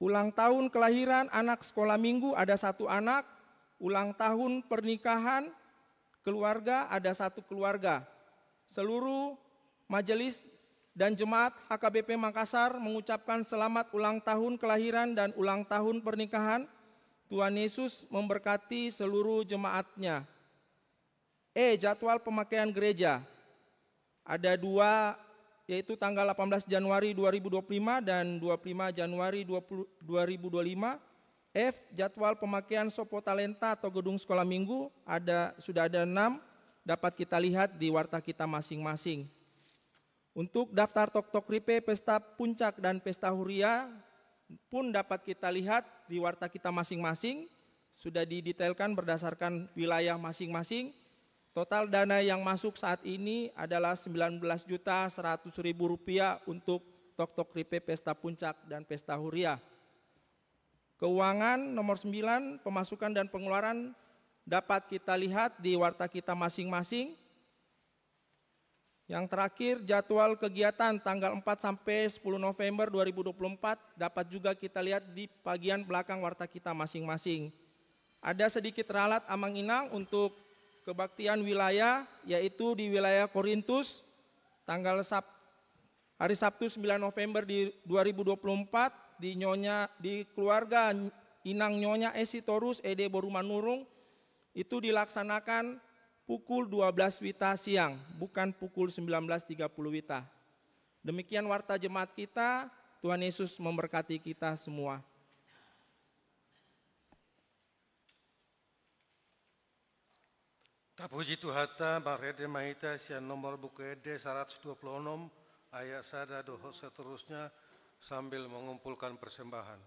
Ulang tahun kelahiran anak sekolah minggu ada satu anak, ulang tahun pernikahan keluarga ada satu keluarga. Seluruh majelis dan jemaat H K B P Makassar mengucapkan selamat ulang tahun kelahiran dan ulang tahun pernikahan. Tuhan Yesus memberkati seluruh jemaatnya. E, jadwal pemakaian gereja. Ada dua, yaitu tanggal delapan belas Januari dua ribu dua puluh lima dan dua puluh lima Januari dua puluh, dua ribu dua puluh lima. F, jadwal pemakaian sopo talenta atau gedung sekolah minggu, ada, sudah ada enam, dapat kita lihat di warta kita masing-masing. Untuk daftar toktok ripe pesta puncak dan pesta huria pun dapat kita lihat di warta kita masing-masing, sudah didetailkan berdasarkan wilayah masing-masing. Total dana yang masuk saat ini adalah sembilan belas juta seratus ribu rupiah untuk toktok ripe pesta puncak dan pesta huria. Keuangan nomor sembilan, pemasukan dan pengeluaran dapat kita lihat di warta kita masing-masing. Yang terakhir, jadwal kegiatan tanggal empat sampai sepuluh November dua ribu dua puluh empat dapat juga kita lihat di bagian belakang warta kita masing-masing. Ada sedikit ralat Amang Inang untuk kebaktian wilayah, yaitu di wilayah Korintus, tanggal Sab-, hari Sabtu sembilan November di dua ribu dua puluh empat, di Nyonya, di keluarga Inang Nyonya Esi Torus, Ede Boru Manurung, itu dilaksanakan pukul dua belas wita siang, bukan pukul sembilan belas tiga puluh wita. Demikian warta jemaat kita, Tuhan Yesus memberkati kita semua. Tapuji Tuhanta, marende ma hita sian nomor Buku Ende saratus dua pulu onom, ayat sada dohot seterusnya, sambil mengumpulkan persembahan.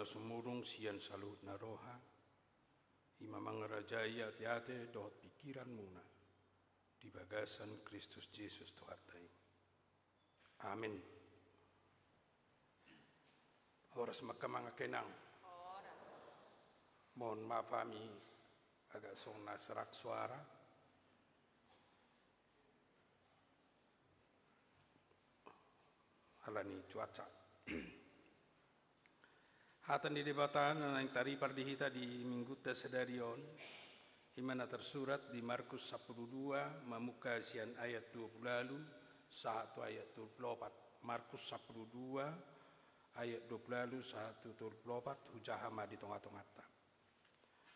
sumurung sian saluhut na roha, ima mangarajai ateate dohot pingkiranmuna di bagasan Kristus Jesus Tuhanta i. Amin. Horas ma angka amang, angka inang. Mohon maaf hami agak songon na serak suara. Alani cuaca. Hata ni Debata na naeng taripar di hita di Minggunta sadari on, ima na tarsurat di Markus sampulu dua, mamungka sian ayat dua pulu ualu sahat tu ayat tolu pulu opat. Markus sampulu dua ayat dua pulu ualu sahat tu tolu pulu opat, hujaha ma di tonga-tonganta.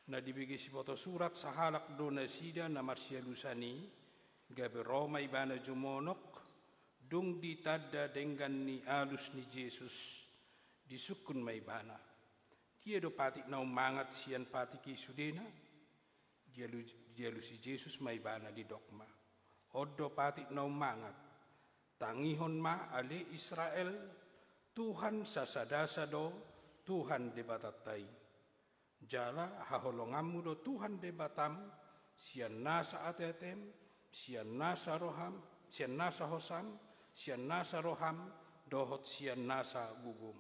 Na dibege sibotosurat sahalak do nasida na marsialusan i, gabe ro ma ibana jumonok, dung ditanda denggan ni alus ni Jesus, disungkun ma ibana: Dia do patik na ummangat sian patik i sudena? Dialu-, dialusi Jesus ma ibana, didok ma: On do patik na ummangat. Tangihon ma ale Israel, Tuhan sasadasa do Tuhan Debatanta i. Jala haholonganmu do Tuhan Debatam sian nasa ateatem, sian nasa roham, sian nasa hosam, sian nasa roham, dohot sian nasa gogom.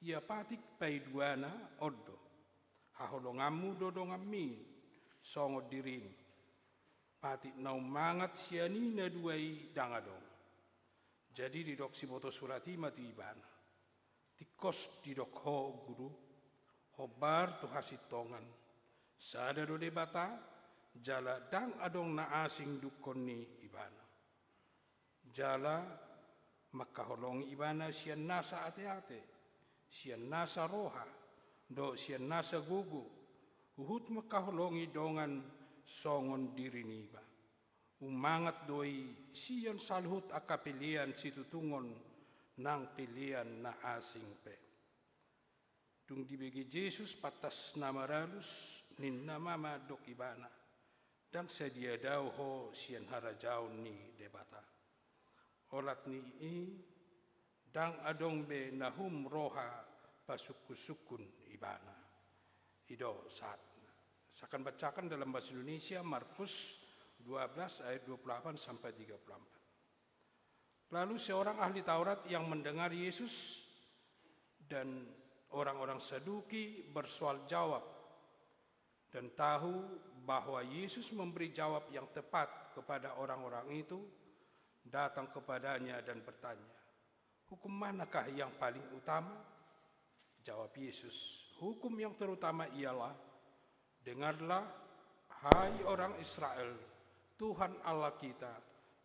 Ia patik paiduana on do: Haholonganmu do donganmi songon dirim. Patik na ummangat sian i na dua i ndang adong. Jadi didok sibotosurat i ma tu ibana: Tingkos didok ho, Guru, hombar tu hasintongan. Sada do Debata, jala ndang adong na asing dungkon ni ibana. Jala mangkaholongi ibana sian nasa ateate, sian nasa roha, dohot sian nasa gogo, huhut mangkaholongi dongan songon diri niba. Ummangat do i sian saluhut angka pelean situtungon nang pelean na asing pe. Dung dibege Jesus pantas na maralus, ninna ma mandok ibana: Ndang sadia dao ho sian harajaon ni Debata. Olat ni i, ndang adong be na hum roha pasungkun-sungkun ibana. I do sahatna. Saya akan bacakan dalam bahasa Indonesia, Markus dua belas ayat dua puluh delapan sampai tiga puluh empat. Lalu seorang ahli Taurat yang mendengar Yesus dan orang-orang Saduki bersoal jawab dan tahu bahwa Yesus memberi jawab yang tepat kepada orang-orang itu, datang kepada-Nya dan bertanya, "Hukum manakah yang paling utama?" Jawab Yesus, "Hukum yang terutama ialah, 'Dengarlah, hai orang Israel, Tuhan Allah kita,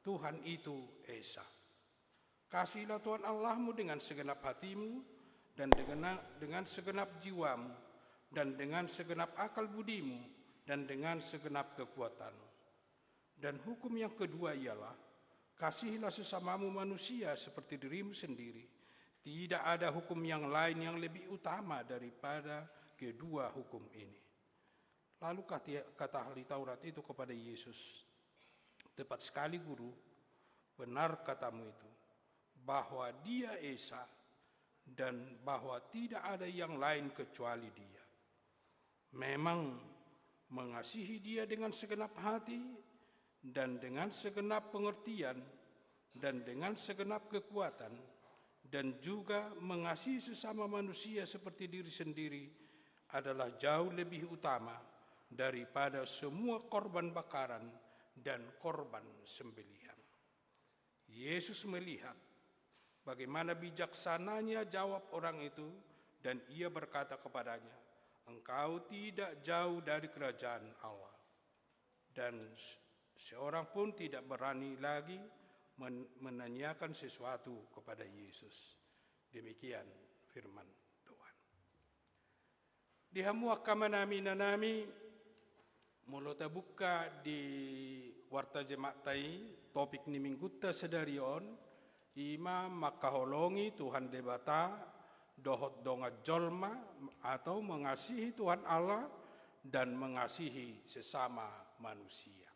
Tuhan itu Esa. Kasihilah Tuhan Allahmu dengan segenap hatimu, dan dengan, dengan segenap jiwamu, dan dengan segenap akal budimu, dan dengan segenap kekuatanmu. Dan hukum yang kedua ialah, kasihilah sesamamu manusia seperti dirimu sendiri. Tidak ada hukum yang lain yang lebih utama daripada kedua hukum ini.'" Lalu kata, kata ahli Taurat itu kepada Yesus, "Tepat sekali, Guru, benar katamu itu, bahwa Dia Esa dan bahwa tidak ada yang lain kecuali Dia. Memang mengasihi Dia dengan segenap hati dan dengan segenap pengertian dan dengan segenap kekuatan, dan juga mengasihi sesama manusia seperti diri sendiri adalah jauh lebih utama daripada semua korban bakaran dan korban sembelihan." Yesus melihat bagaimana bijaksananya jawab orang itu, dan Ia berkata kepadanya, "Engkau tidak jauh dari kerajaan Allah." Dan se-, seorang pun tidak berani lagi men-, menanyakan sesuatu kepada Yesus. Demikian firman Tuhan. Di hamu angka amanami, inanami, molo tabuka di warta Jemaatta i, topik ni Minggunta sadari on, ima mangkaholongi Tuhan Debata dohot dongan jolma, atau mengasihi Tuhan Allah dan mengasihi sesama manusia.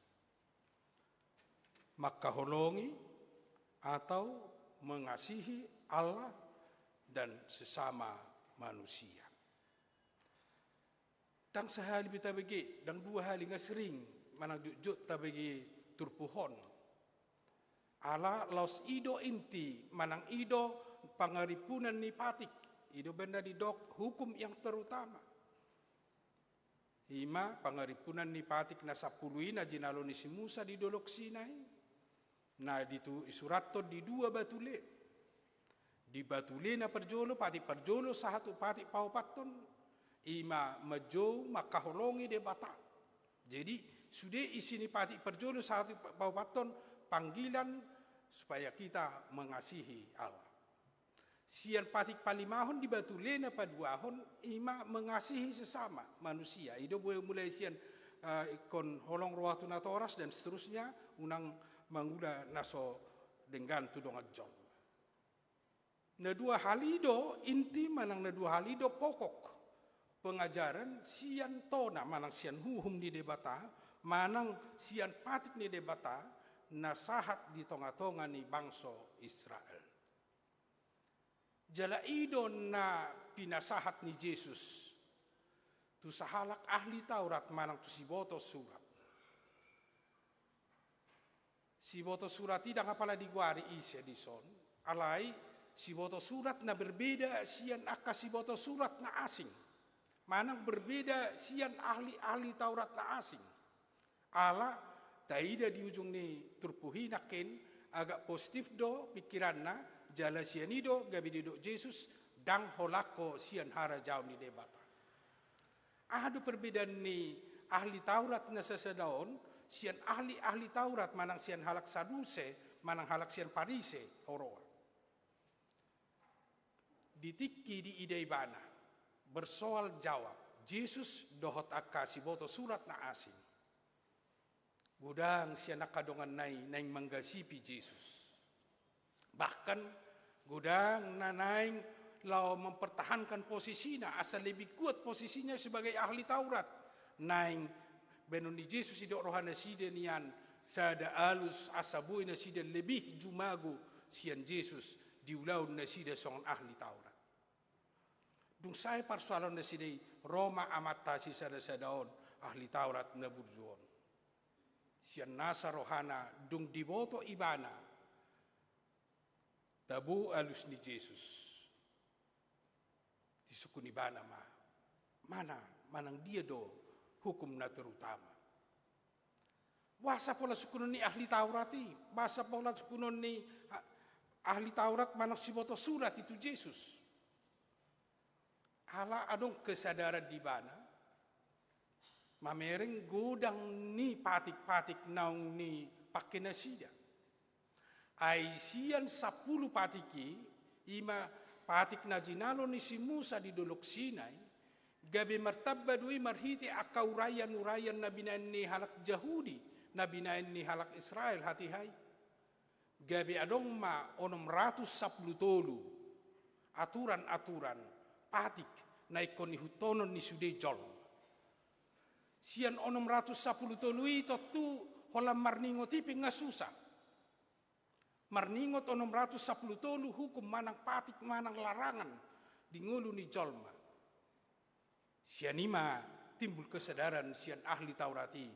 Mangkaholongi atau mengasihi Allah dan sesama manusia. Ndang sahali be tabege, ndang dua hali, nga sering manang jotjot tabege turpuk on. Ala laos i do inti manang i do pangarimpunan ni patik, i do baen na didok hukum yang terutama. I ma pangarimpunan ni patik na sampulu i na jinalo ni si Musa di Dolok Sinai, na ditu-, disurathon di dua batu le. Di batu le na parjolo, patik parjolo sahat tu patik paopathon, i ma manjou mangkaholongi Debata. Jadi, sude isi ni patik parjolo sahat tu pa-, paopathon, panggilan supaya kita mengasihi Allah. Sian patik palimahon di batu le na paduahon, i ma mengasihi sesama manusia. I do boi mulai sian, eh, ingkon holong roha tu natoras dan seterusnya, unang mangula na so denggan tu dongan jolma. Na dua hali do inti manang na dua hali do pokok pengajaran sian tona manang sian huhum ni Debata, manang sian patik ni Debata, na sahat di tonga-tonga ni bangso Israel. Jala i do na pinasahat ni Jesus tu sahalak ahli Taurat manang tu siboto surat. Siboto surat i ndang apala digoari ise dison, alai siboto surat na berbeda sian angka siboto surat na asing, manang berbeda sian ahli-ahli Taurat na asing. Ala taida di ujung ni turpuk i nangkin, agak positif do pikiranna, jala sian i do gabe didok Jesus, ndang holan ho sian harajaon ni Debata. Aha do perbedaan ni ahli Taurat na sasada on sian ahli-ahli Taurat manang sian halak Saduse manang halak sian Parise huroha? Di tingki diida ibana, bersoal jawab Jesus dohot angka siboto surat na asing, godang sian angka donganna i naeng manggasipi Jesus. Bahkan godang na naeng laho mempertahankan posisina asa lebih kuat posisinya sebagai ahli Taurat. Naeng baenon ni Jesus didok roha nasida nian sada alus asa boi nasida lebih jumago sian Jesus di ulaon nasida songon ahli Taurat. Dung sae parsoalon nasida i, ro ma amanta sisada-sada on, ahli Taurat na burju on. Sian nasa rohana dung diboto ibana tabo alus ni Jesus, disungkun ibana ma, mana, manang dia do hukum na terutama? Boasa pola sungkunon ni ahli Taurat i, boasa pola sungkunon ni, ah, ahli Taurat manang siboto surat i tu Jesus? Ala adong kesadaran di ibana mamereng godang ni patik-patik naung nipangke nasida. Ai sian sampulu patik i, i ma patik na jinalo ni si Musa di Dolok Sinai, gabe martamba do i marhite angka uraian-uraian na binaen ni halak Jahudi, na binaen ni halak Israel hatiha i. Gabe adong ma onom ratus sampulu tolu aturan-aturan patik na ingkon ihuthonon ni sude jolma. Sian onom ratus sampulu tolu i tontu holan marningot i pe nga susa. Marningot onom ratus sampulu tolu hukum manang patik manang larangan di ngolu ni jolma. Sian i ma timbul kesadaran sian ahli Taurat i,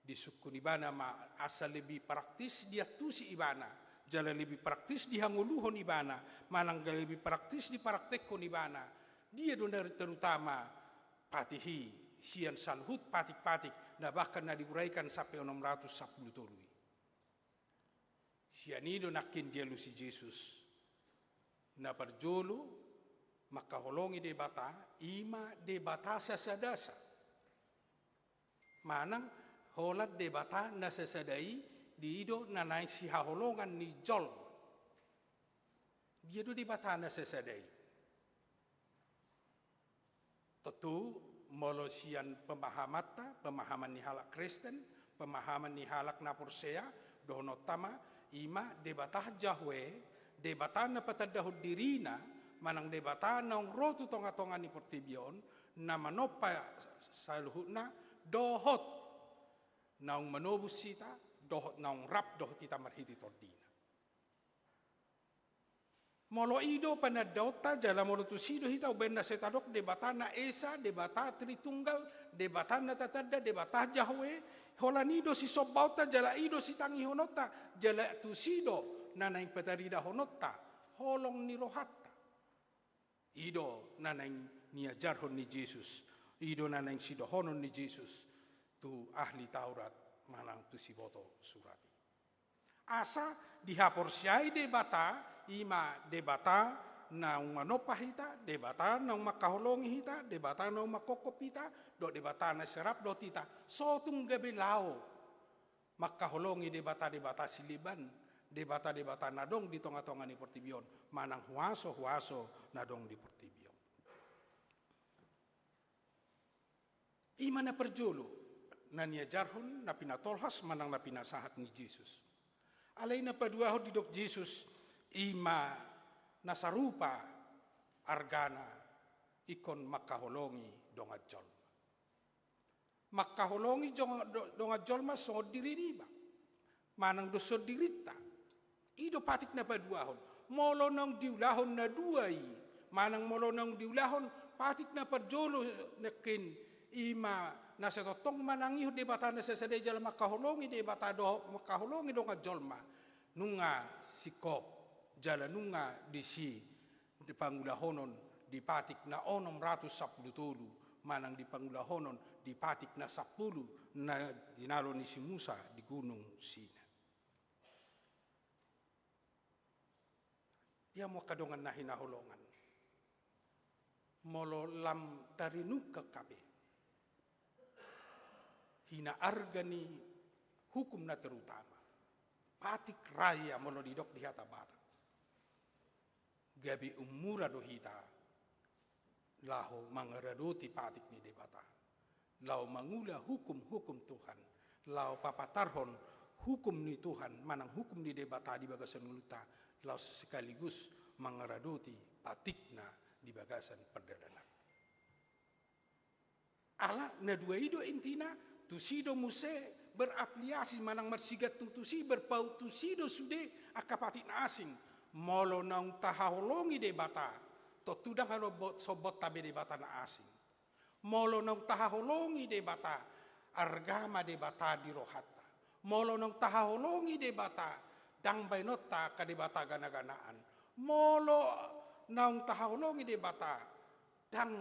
disungkun ibana ma asa lebih praktis diantusi ibana, jala lebih praktis dihangoluhon ibana, manang lebih praktis dipraktekhon ibana. Dia do na terutama patik i sian saluhut patik-patik na bahkan na diuraikan sampe onom ratus sampulu tolu i? Sian i do nangkin dialusi Jesus. Na parjolo, mangkaholongi Debata, i ma Debata sasadasa. Manang holan Debata na sasada i, dia do na naeng sihaholongan ni jolma? Dia do Debata na sasada i? Tontu molo sian pemahamanta, pemahaman ni halak Kristen, pemahaman ni halak na porsea, dohononta ma, i ma Debata Jahwe, Debata na patandahon dirina, manang Debata naung ro tu tonga-tonga ni portibi on, na manompa saluhutna, dohot naung manobus hita, dohot naung rap dohot hita marhite tondina. Molo i do panandaonta, jala molo tusi do hita umbahen na sai tadok Debata na Esa, Debata Tritunggal, Debata na tatanda, Debata Jahowe, holan i do sisombaonta, jala i do sitangihononta, jala tusi do na naeng pataridahononta holong ni rohanta. I do na naeng niajarhon ni Jesus, i do na naeng sidohonon ni Jesus tu ahli Taurat manang tu siboto surat i. Asa dihaporseai Debata, i ma Debata naung manompa hita, Debata naung mangkaholongi hita, Debata naung mangkophop hita, dohot Debata na serap dohot hita, so tung gabe laho mangkaholongi debata-debata sileban, debata-debata na adong di tonga-tonga ni portibi on, manang huaso-huaso na adong di portibi on. I ma na parjolo na niajarhon, na pinatolhas manang na pinasahat ni Jesus. Alai na paduahon didok Jesus, i ma na sarupa argana ingkon mangkaholongi dongan jolma. Mangkaholongi jong-, do-, dongan jolma songon diri niba manang do songon dirinta. I do patik na paduahon. Molo naung diulahon na dua i, manang molo naung diulahon patik na parjolo nangkin, i ma na sai tongtong manangihon Debata na sasada i jala mangkaholongi Debata dohot mangkaholongi dongan jolma, nunga singkop jala nunga disi di pangulahonon di patik na onom ratus sampulu tolu, manang di pangulahonon di patik na sampulu na jinalo ni si Musa di Gunung Sina. Di hamu angka dongan na hinaholongan, molo lam tarinungkak hape hinaarga ni hukum na terutama, patik raya molo didok di hata Batak, gabe ummura do hita laho mangaradoti patik ni Debata, laho mangula hukum-hukum Tuhan, laho papatarhon hukum ni Tuhan manang hukum ni Debata di bagasan ngolunta, laho sekaligus mangaradoti patikna di bagasan pardalananta. Ala na dua i do intina, tusi do muse berafiliasi manang marsigantung tusi, berpaut tusi do sude angka patik na asing. Molo naung tahaholongi Debata, tontu ndang alo bo-, sombonta be debata na asing. Molo naung tahaholongi Debata, arga ma Debata di rohanta. Molo naung tahaholongi Debata, ndang baenonta angka debata gana-ganaan. Molo naung tahaholongi Debata, ndang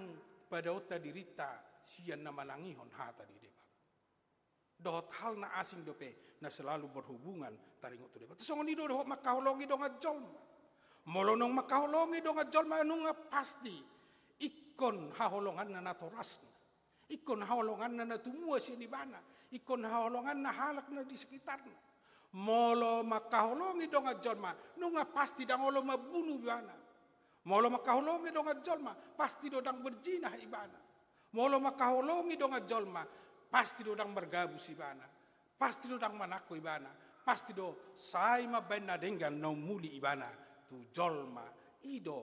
padaonta dirinta sian na manangihon hata ni Debata. Dohot hal na asing dope na selalu berhubungan taringot tu Debata. Songon i do dohot mangkaholongi dongan jolma. Molo naung mangkaholongi dongan jolma, nunga pasti ingkon haholonganna natorasna. Ingkon haholonganna na tumua sian ibana. Ingkon haholonganna halak na di sekitarna. Molo mangkaholongi dongan jolma, nunga pasti ndang olo mambunu ibana. Molo mangkaholongi dongan jolma, pasti do ndang berzinah ibana. Molo mangkaholongi dongan jolma, pasti do ndang margabus ibana. Pasti do ndang manangko ibana. Pasti do sai mambaen na denggan na umuli ibana tu jolma. I do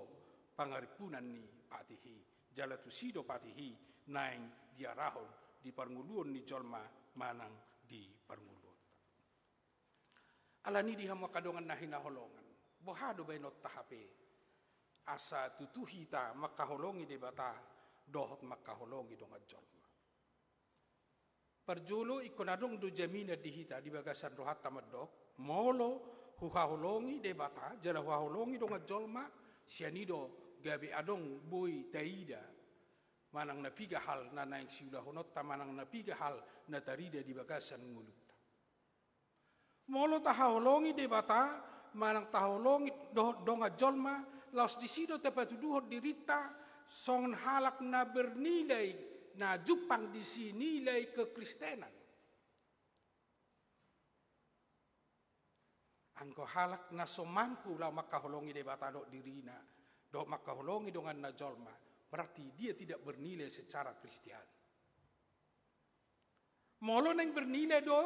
pangarimpunan ni patik i. Jala tusi do patik i naeng diarahon di parngoluon ni jolma manang di parngoluon. Alani i di hamu angka dongan na hinaholongan, boha do baenonta hape asa tutu hita mangkaholongi Debata dohot mangkaholongi dongan jolma? Parjolo, ingkon adong do jaminan di hita di bagasan rohanta mandok, molo huhaholongi Debata jala huhaholongi dongan jolma, sian i do gabe adong boi taida manang na piga hal na naeng siulahononta manang na piga hal na tarida di bagasan ngolunta. Molo tahaholongi Debata manang tahaholongi do-, dongan jolma, laos disi do tapatuduhon dirinta songon halak na bernilai, na jumpang disi nilai kekristenan. Anggo halak na so mampu laho mangkaholongi Debata dohot dirina, dohot mangkaholongi donganna jolma, berarti dia tidak bernilai secara Kristiani. Molo naeng bernilai do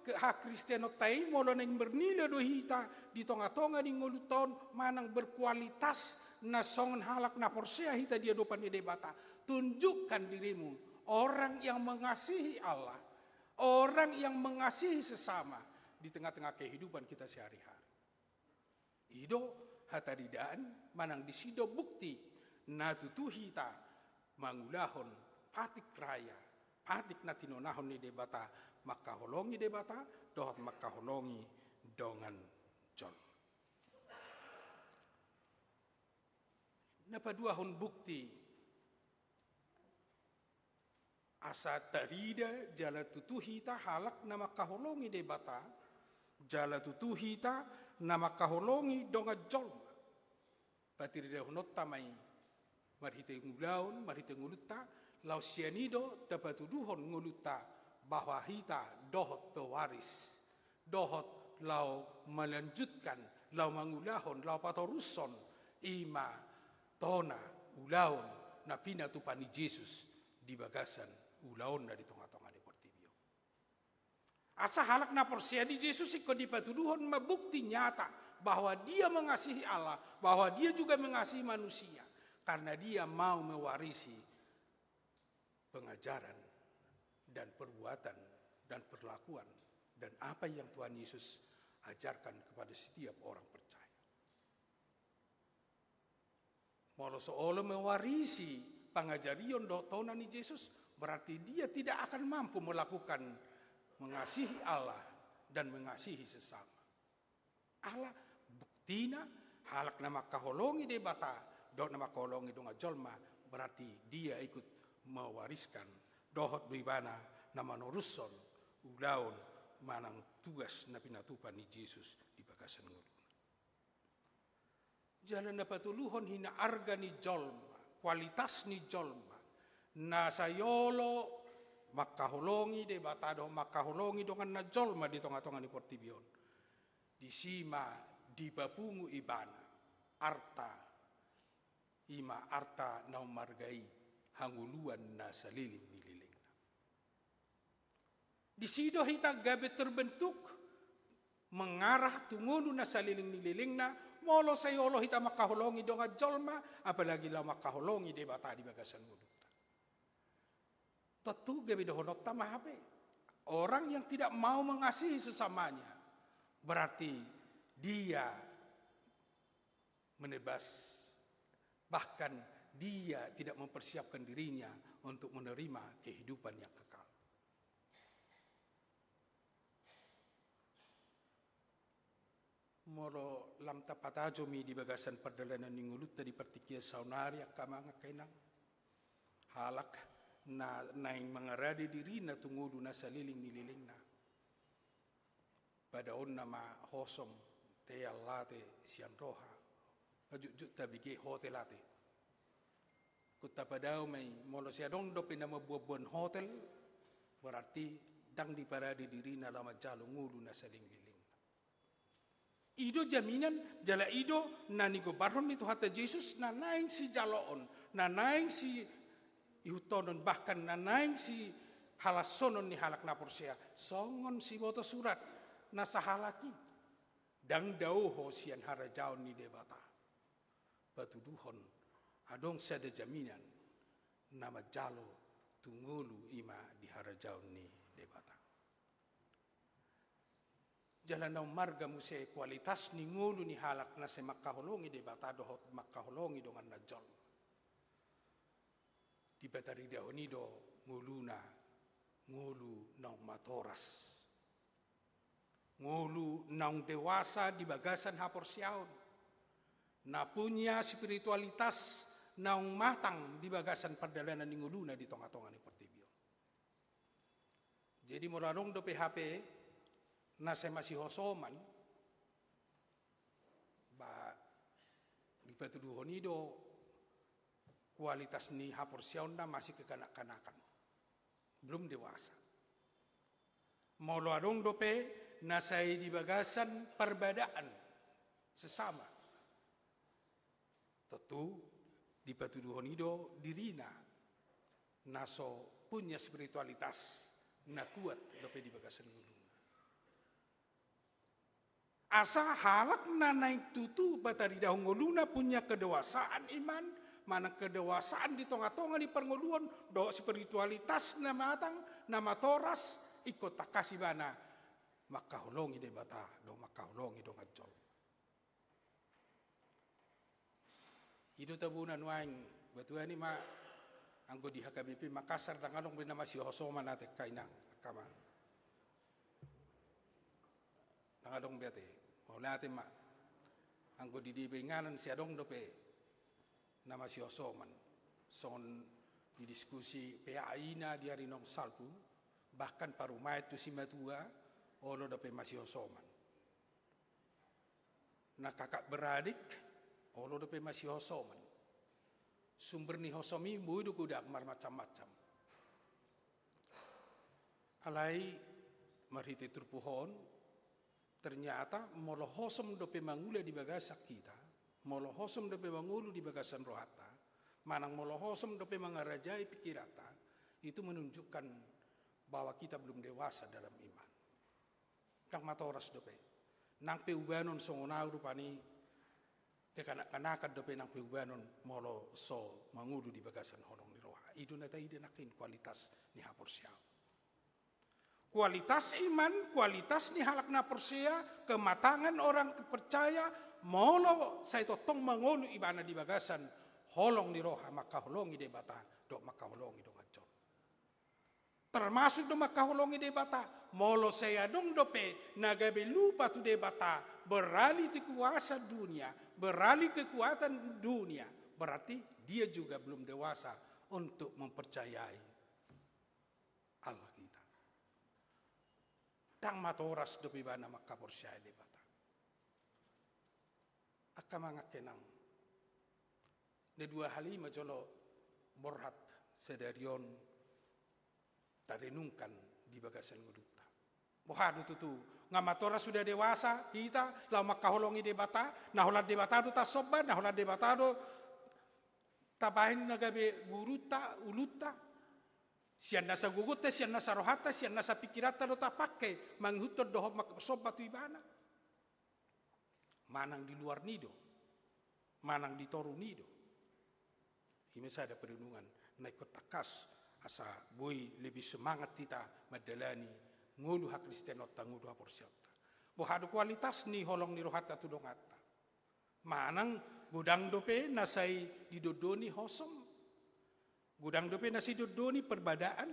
ke-, hakristenonta i, molo naeng bernilai do hita di tonga-tonga ni ngolunta on manang berkualitas na songon halak na porsea hita di adopan ni Debata, tunjukkan dirimu orang yang mengasihi Allah, orang yang mengasihi sesama di tengah-tengah kehidupan kita sehari-hari. I do hataridaan, manang disi do bukti na tutu hita mangulahon patik raya, patik na tinonahon ni Debata, mangkaholongi Debata dohot mangkaholongi dongan jolma. Na paduahon bukti asa tarida jala tutu hita halak na mangkaholongi Debata, jala tutu hita na mangkaholongi dongan jolma. Patiridahononta ma i marhite ulaon, marhite ngolunta, laos sian i do tapatuduhon ngolunta bahwa hita dohot pewaris, dohot laho melanjutkan, laho mangulahon, laho patorushon, i ma tona, ulaon na pinatupa ni Jesus di bagasan ulaonna di tongatonga ni portibi on. Asa halak na porsea di Jesus ingkon dipatuduhon ma bukti nyata bahwa dia mengasihi Allah, bahwa dia juga mengasihi manusia, karena dia mau mewarisi pengajaran dan perbuatan dan perlakuan dan apa yang Tuhan Yesus ajarkan kepada setiap orang percaya. Molo so olo mewarisi pangajarion dohot tona ni Jesus, berarti dia tidak akan mampu melakukan mengasihi Allah dan mengasihi sesama. Ala buktina halak na mangkaholongi Debata dohot na mangkaholongi dongan jolma, berarti dia ikut mewariskan dohot do ibana na manorushon ulaon manang tugas na pinatupa ni Jesus di bagasan ngoluna. Jala na patoluhon hinaarga ni jolma, kualitas ni jolma na sai olo mangkaholongi Debata dohot mangkaholongi donganna jolma di tongatonga ni portibi on. Disi ma dipapungu ibana arta, i ma arta na ummarga i, hangoluan na saleleng ni lelengna. Disi do hita gabe terbentuk mengarah tu ngolu na saleleng ni lelengna, molo sai olo hita mangkaholongi dongan jolma, apalagi laho mangkaholongi Debata di bagasan ngolunta. Tentu gabe dohononta ma hape, orang yang tidak mau mengasihi sesamanya, berarti dia menebas, bahkan dia tidak mempersiapkan dirinya untuk menerima kehidupan yang kekal. Molo lam tapatajomi di bagasan pardalanan ni ngolunta di partingkian saonari, angka amang, angka inang, halak na naeng mangarade dirina tu ngolu na saleleng ni lelengna, padaonna ma hosom, teal, late sian roha, jotjot tabege hotel ate. Ingkon tapadao ma i, molo sai adong dope na mamboanboan hotel, berarti ndang diparade dirina laho manjalo ngolu na saleleng ni lelengna. I do jaminan jala i do na nigombarhon ni Tuhanta Jesus na naeng sijaloon, na naeng siihuthon, bahkan na naeng sihalashonon ni halak na porsea. Songon siboto surat na sahalak i: Ndang dao ho sian harajaon ni Debata. Patuduhon adong sada jaminan na manjalo tu ngolu, i ma di harajaon ni Debata. Jala na ummarga muse kualitas ni ngolu ni halak na sai mangkaholongi Debata dohot mangkaholongi donganna jolma. Dipataridahon i do ngoluna, ngolu naung matoras, ngolu naung dewasa di bagasan haporseaon, na punya spiritualitas naung matang di bagasan pardalanan ni ngoluna di tongatonga ni portibi on. Jadi molo adong dope hape na sai masihosoman, ba dipatuduhon i do kualitas ni haporseaonna masih kekanak-kanakan, belum dewasa. Molo adong dope na sai di bagasan parbadaan sesama, tentu dipatuduhon i do dirina na so punya spiritualitas na kuat dope di bagasan ngoluna. Asa halak na naeng tutu pataridahon ngoluna punya kedewasaan iman, manang kedewasaan di tongatonga ni parngoluon, dohot spiritualitas na matang, na matoras, ingkon tangkas ibana mangkaholongi Debata dohot mangkaholongi dongan jolma. I do tabona nuaeng, batuan i ma anggo di H K B P Makassar ndang adong be na masihosoman ate angka inang, angka amang. Ndang adong be ate. Mauliate ma. Anggo di dia pe inganan sai adong dope na masihosoman. Songon didiskusi P A I na di ari naung salpu, bahkan parumaen tu simatua, olo dope masihosoman. Na kakak beradik, olo dope masihosoman. Sumber ni hosom i boi do godang marmacam-macam. Alai marhite turpuk on, ternyata molo hosom dope mangula di bagasan hita, molo hosom dope mangolu di bagasan rohanta, manang molo hosom dope mangarajai pikiranta, itu menunjukkan bahwa kita belum dewasa dalam iman. Ndang matoras dope. Nang pe ubanon songon au rupani, kekanak-kanakan dope nang pe ubanon molo so mangolu di bagasan holong ni roha. I do na taida nangkin kualitas ni haporseaon. Kualitas iman, kualitas ni halak na porsea, kematangan orang percaya, molo sai tongtong mangolu ibana di bagasan holong ni roha, mangkaholongi Debata dohot mangkaholongi dongan jolma. Termasuk do mangkaholongi Debata. Molo sai adong dope na gabe lupa tu Debata, beralih tu kuasa dunia, beralih kekuatan dunia, berarti dia juga belum dewasa untuk mempercayai Allah kita. Ndang matoras dope ibana mangkaporseai Debata. Angka amang, angka inang. Na dua hal i ma jolo borhat sadari on tarenungkan di bagasan ngolunta. Boha do tutu, nga matoras sudah dewasa hita laho mangkaholongi Debata, na holan Debata do tasomba, na holan Debata do tabahen na gabe gurunta, ulunta. Sian nasa gogonta, sian nasa rohanta, sian nasa pikiranta do tapangke mangihuthon dohot marsomba tu ibana. Manang di luar ni do, manang di toru ni do. I ma sada perenungan na ingkon tangkas asa boi lebih semangat hita mandalani ngolu hakristenonta, ngolu haporseaonta. Boha do kualitas ni holong ni rohanta tu donganta. Manang godang dope na sai didondoni hosom. Godang dope na sai didondoni perbadaan.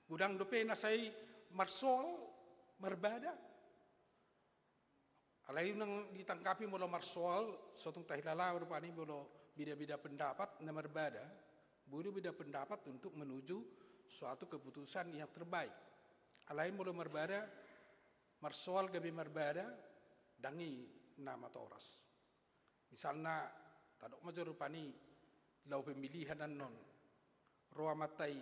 Godang dope na sai marsoal, marbada. Alai unang ditanggapi molo marsoal, so tung tahilala rupani molo beda-beda pendapat na marbada, boi do beda pendapat untuk menuju suatu keputusan yang terbaik. Alai molo marbada, marsoal gabe marbada, ndang i na matoras. Misalna, tadok ma jo rupani laho pemilihan annon. Ro amanta i,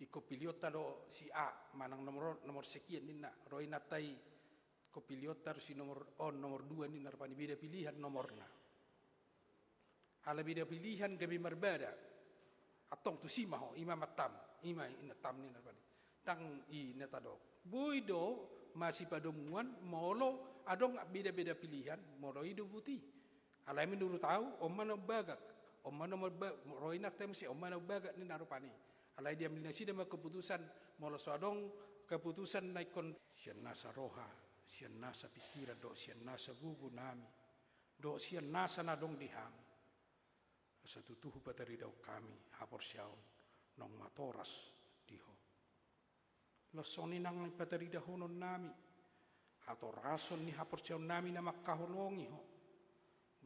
ingkon pilihonta do si A, manang nomor, nomor sekian ninna. Ro inanta i, ingkon pilihonta do si nomor on, nomor dua ninna rupani, beda pilihan nomorna. Ala beda pilihan gabe marbada. Antong tusi ma ho, i ma amantam, i ma inantam ninna rupani. Ndang i na tadok. Boi do masipadomuan molo adong beda-beda pilihan, molo i do buti. Alai menurut au, on ma na umbagak, on ma na marba-, ro inanta i muse, on ma na umbagak ninna rupani. Alai diambil nasida ma keputusan, molo so adong keputusan na ingkon sian nasa roha, sian nasa pikiran, dohot sian nasa gogo nami, dohot sian nasa na adong di hami. Asa tutu hupataridahon hami haporseaon naung matoras di Ho. Laos songon i nang pataridahonon nami, hatorason ni haporseaon nami na mangkaholongi Ho,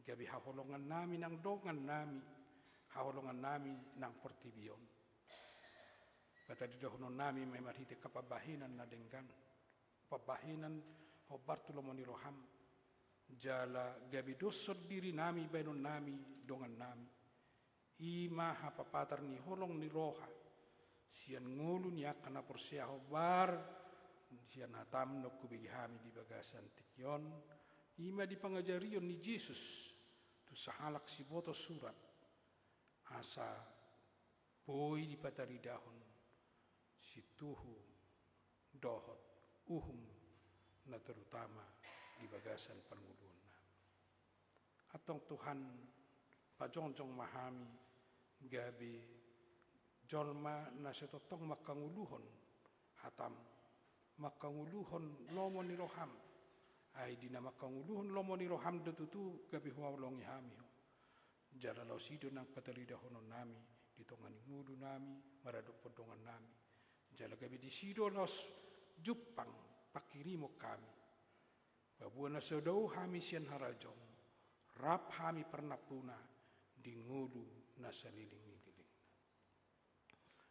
gabe haholongan nami nang dongan nami, haholongan nami nang portibi on. Pataridahonon nami ma i marhite angka pambahenan na denggan, pambahenan hombar tu lomo ni roham, jala gabe doshon diri nami, bahenon nami, dongan nami. I ma hapapatar ni holong ni roha sian ngolu ni angka na porsea hombar sian hatam naung hubege hami di bagasan tingki on, i ma di pangajarion ni Jesus tu sahalak siboto surat, asa boi dipataridahon situhu dohot uhum na terutama di bagasan parngoluonna. Antong Tuhan, pajongjong ma hami gabe jolma na sai tongtong mangkangoluhon hatam, mangkangoluhon lomo ni roham, Ai di na mangkangoluhon lomo ni roham do tutu gabe huhaholongi hami ho. Jala laos i do nang pataridahonon nami di tonga ni ngolu nami maradophon dongan nami. Jala gabe disi do laos jumpang panghirimon hami. Paboa na so dao hami sian harajaon, rap hami parnampuna di ngolu na saleleng ni lelengna.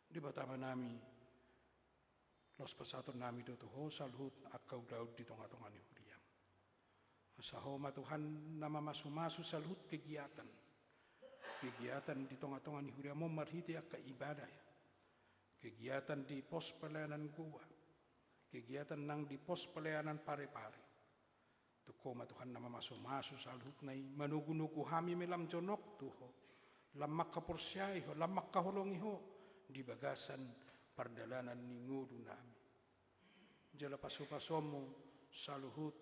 Debata Amanami, laos pasahaton nami do tu Ho saluhut angka ulaon di tonga-tonga ni huriam. Asa Ho ma Tuhan na mamasu-masu saluhut kegiatan. Kegiatan di tonga-tonga ni huriam on marhite angka ibadah, kegiatan di pos pelayanan goa, kegiatan nang di pos pelayanan Parepare. Tung Ho ma Tuhan na mamasu-masu saluhutna i, manogu-nogu hami ma lam jonok tu Ho, lam mangkaporseai Ho, lam mangkaholongi Ho di bagasan pardalanan ni ngolu nami. Jala pasu-pasuonmu saluhut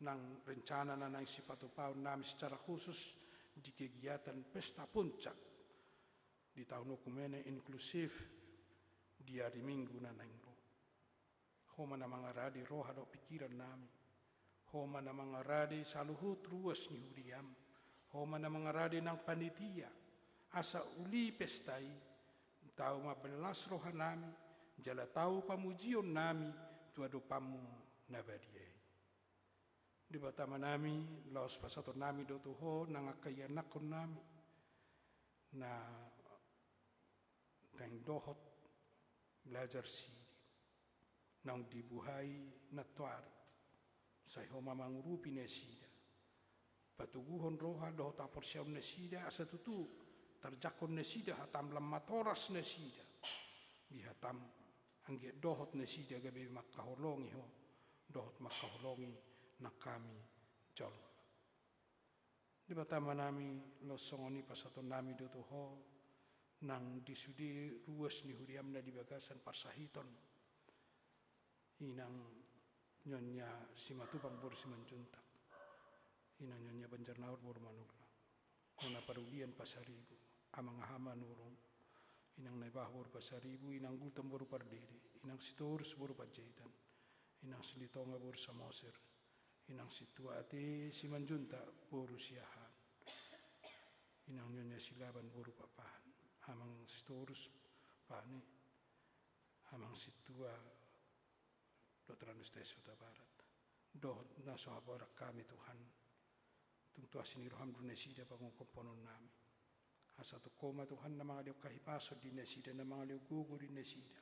nang rencana na naeng sipatupaon nami secara khusus di kegiatan pesta puncak di tahun okumene inklusif di ari Minggu na naeng ro. Ho ma na mangarade roha dohot pikiran nami. Ho ma na mangarade saluhut ruas ni huriam. Ho ma na mangarade nang panitia. Asa uli pesta i, tau ma las roha nami, jala tau pamujion nami tu adopanmu na badia i. Debata Amanami, laos pasahaton nami do tu Ho nang angka ianakhon nami na naeng dohot belajar sidi naung dibuhai nantoari. Sai Ho ma mangurupi nasida, patoguhon roha dohot haporseaon nasida, asa tutu tarjangkon nasida hatam, lam matoras nasida di hatam, anggiat dohot nasida gabe mangkaholongi Ho dohot mangkaholongi nang hami jolma. Debata Amanami, laos songon i pasahaton nami do tu Ho nang di sude ruas ni huriam na di bagasan parsahiton, inang Nyonya Simatupang boru Simanjuntak, inang Nyonya Banjarnahor boru Manullang, nona parulian Pasaribu, amang aha Manurung, inang Naibaho boru Pasaribu, inang Gultom boru Pardede, inang Sitorus boru Panjaitan, inang Silitonga boru Samosir, inang Sintua ate Simanjuntak boru Siahaan, inang Nyonya Silaban boru Pakpahan, amang Sitorus Pane, amang Sintua dohot Ranustaes Hutabarat, dohot na so haporan hami Tuhan. Tung tu asi ni roham do nasida pangongkomponon nami. Asa tung Ho ma Tuhan na mangalehon hahipason di nasida, na mangalehon gogo di nasida.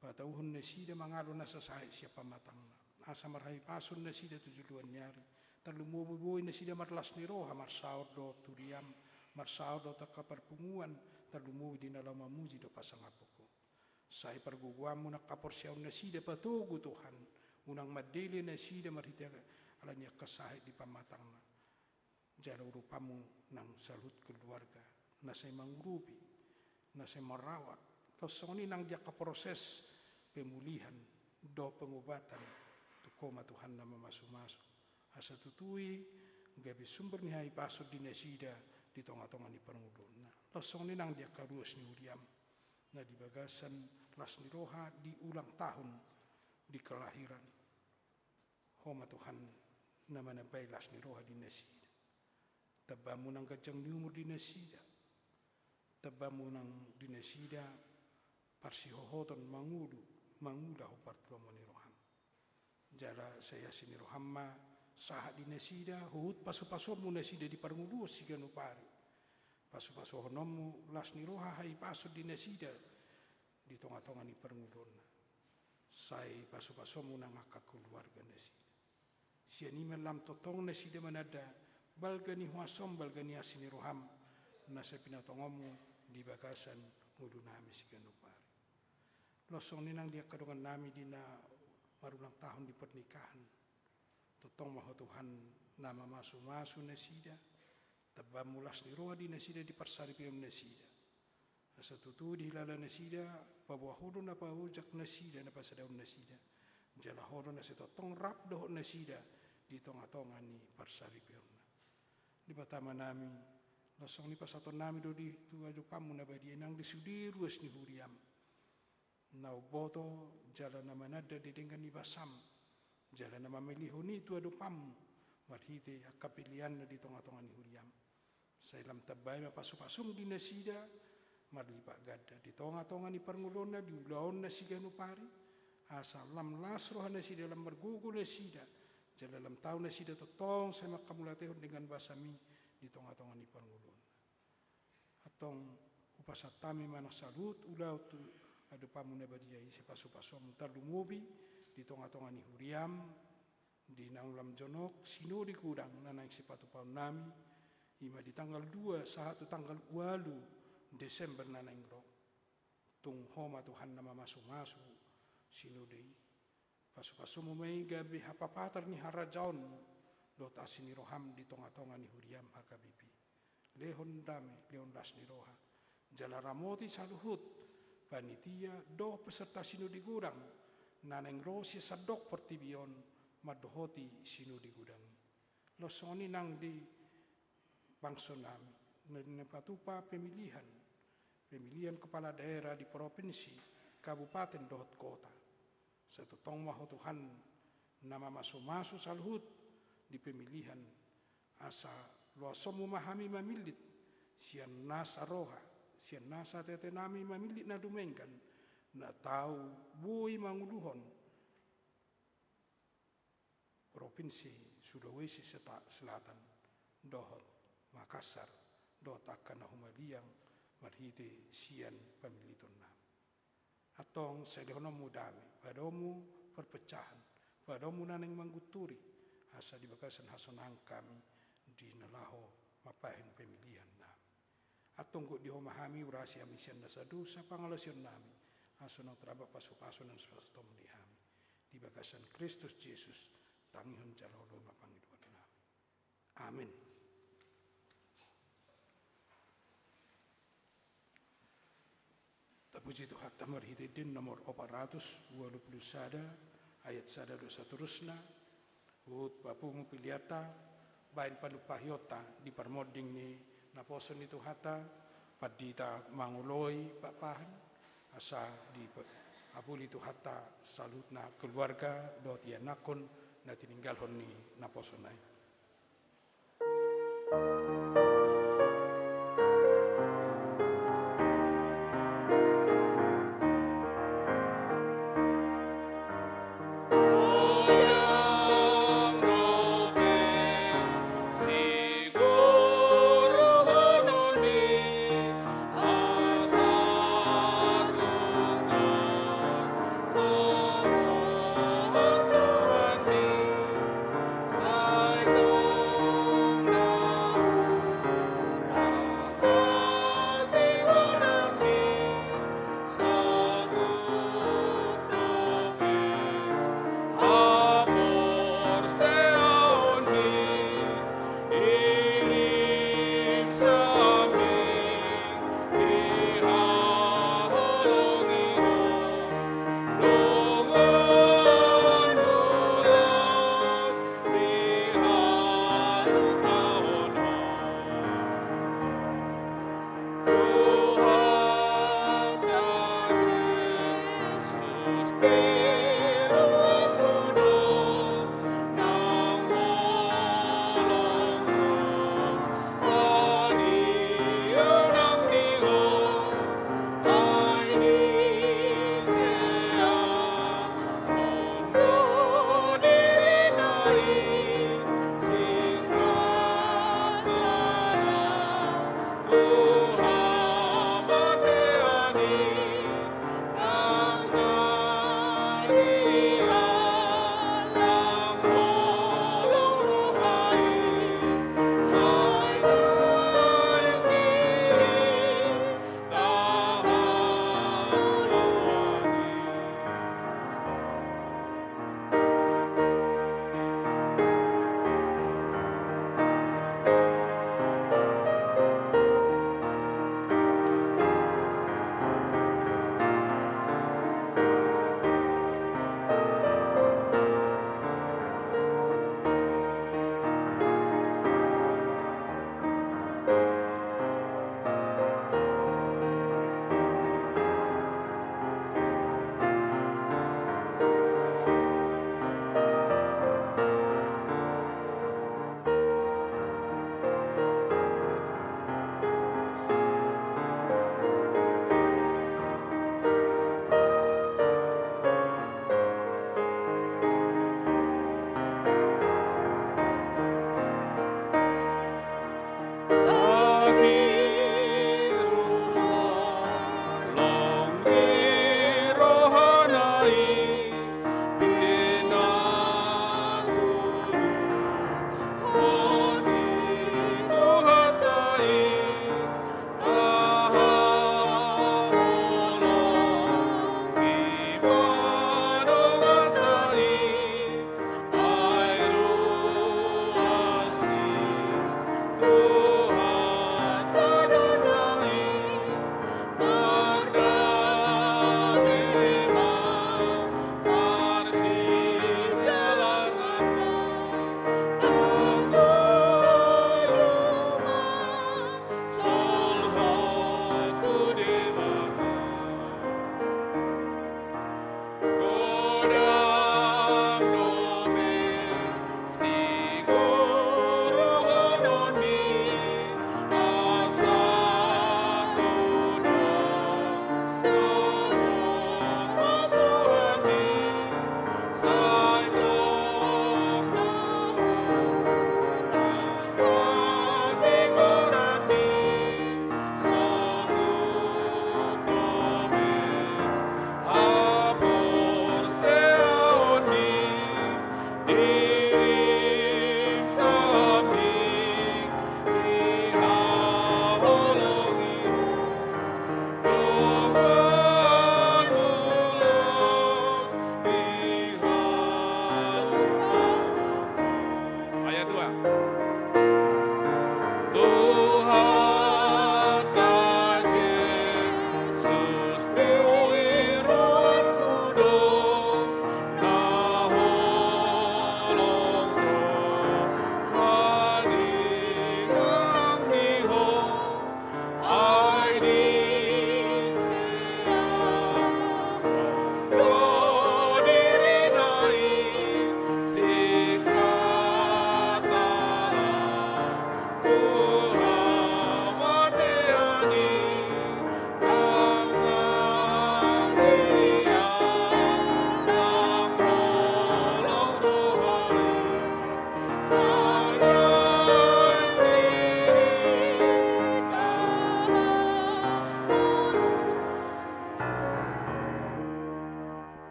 Patauhon nasida mangalo nasa sahit sian pamatangna. Asa marhahipason nasida tu joloan ni ari. Tarlumobi boi nasida marlas ni roha marsaor dohot huriam, marsaor dohot angka parpunguan, tarlumobi di na laho mamuji dohot pasangaphon Ho. Sai pargogoanmu nang haporseaon nasida patogu Tuhan, unang mandele nasida marhite ala ni angka sahit di pamatangna. Jala urupanmu nang saluhut keluarga na sai mangurupi, na sai marawat, laos songon i nang di angka proses pemulihan dohot pengobatan, tung Ho ma Tuhan na mamasu-masu. Asa tutu i gabe sumber ni hahipason di nasida di tonga-tonga ni parngoluonna. Laos songon i nang di angka ruas ni huriam na di bagasan las ni roha di ulang tahun di kelahiran. Ho ma Tuhan na manambai las ni roha di nasida. Tambamu nang ganjang ni umur di nasida. Tambamu nang di nasida parsihohoton mangolu, mangulahon partudoman ni roham. Jala sai asi ni roham ma sahat di nasida, huhut pasu-pasuonmu nasida di parngoluon siganup ari. Pasu-pasuononmu las ni roha hahipason di nasida di tonga-tonga ni parngoluonna. Sai pasu-pasuonmu nang angka keluarga nasida. Sian i ma lam tongtong nasida mananda balga ni huasom, balga ni asi ni roham, na sai pinatongonmu di bagasan ngolu nami siganup ari. Laos songon i nang di angka dongan nami di na marulang tahun di pernikahan. Tongtong ma Ho Tuhan na mamasu-masu nasida, tambamu las ni roha di nasida di parsaripeon nasida. Asa tutu dihilala nasida, paboa Ho do na paojak nasida, na pasadahon nasida. Jala Ho do na sai tongtong rap dohot nasida di tonga-tonga ni parsaripeonna. Debata Amanami, laos songon i pasahaton nami do di tu adopanmu na badia i nang di sude ruas ni huriam. Na umboto jala na mananda di denggan ni basam, Jala na mamilihon i tu adopanmu marhite angka pilihanna di tongatonga ni huriam. Sai lam tambai ma pasupasum di nasida marlipat ganda di tongatonga ni parngoluonna, di ulaonna siganup ari, asa lam las roha nasida, lam margogo nasida, jala lam tau nasida tongtong sai manghamauliatehon denggan basami di tongatonga ni parngoluonna. Antong hupasahat hami ma nang saluhut ulaon tu adopanmu na badia i, sai pasupasuonmu tarlumobi di tongatonga ni huriam, di naung lam jonok sinode godang na naeng sipatupaonnami, i ma di tanggal dua sahat tu tanggal ualu Desember na naeng ro. Tung Ho ma Tuhan na mamasumasu sinode i. Pasupasumu ma i gabe hapapatar ni harajaonmu dohot asi ni roham di tongatonga ni huriam H K B P. Lehon dame, lehon las ni roha, jala ramoti saluhut panitia dohot peserta sinode godang na naeng ro sian sandok portibi on mandohoti sinode godang i. Laos songon i nang di bangsonami na, na patupa pemilihan, pemilihan kepala daerah di provinsi, kabupaten dohot kota. Sai tongtong ma Ho Tuhan na mamasumasu saluhut di pemilihan, asa loasonmu ma hami mamillit sian nasa roha, sian nasa ateatenami mamillit na dumenggan, na tau boi manguluhon Provinsi Sulawesi Seta-, Selatan, dohot Makassar, dohot angka na humaliang marhite sian pamillitonnami. Antong sai lehononmu dame, padomu perpecahan, padomu na naeng manggunturi, asa di bagasan hasonangan hami di na laho mambahen pemilihan nami. Antong gok di Ho ma hami, urasi hami sian nasa dosa, pangalaosionnami, asa unang tarlambat pasupasu na sipasautonmu di hami. Di bagasan Kristus Jesus, tangihon jala oloi ma pangidoannami. Amin. Tapuji Tuhanta marhite Ende nomor opat ratus ualu pulu sada, ayat sada dohot saterusna. Huhut papungu pilianta, bahen panumpahionta di parmonding ni naposo ni Tuhanta, pandita mangoloi pakpahan, asa diapuli Tuhanta saluhutna keluarga dohot ianakhon na tininggalhon ni naposona i.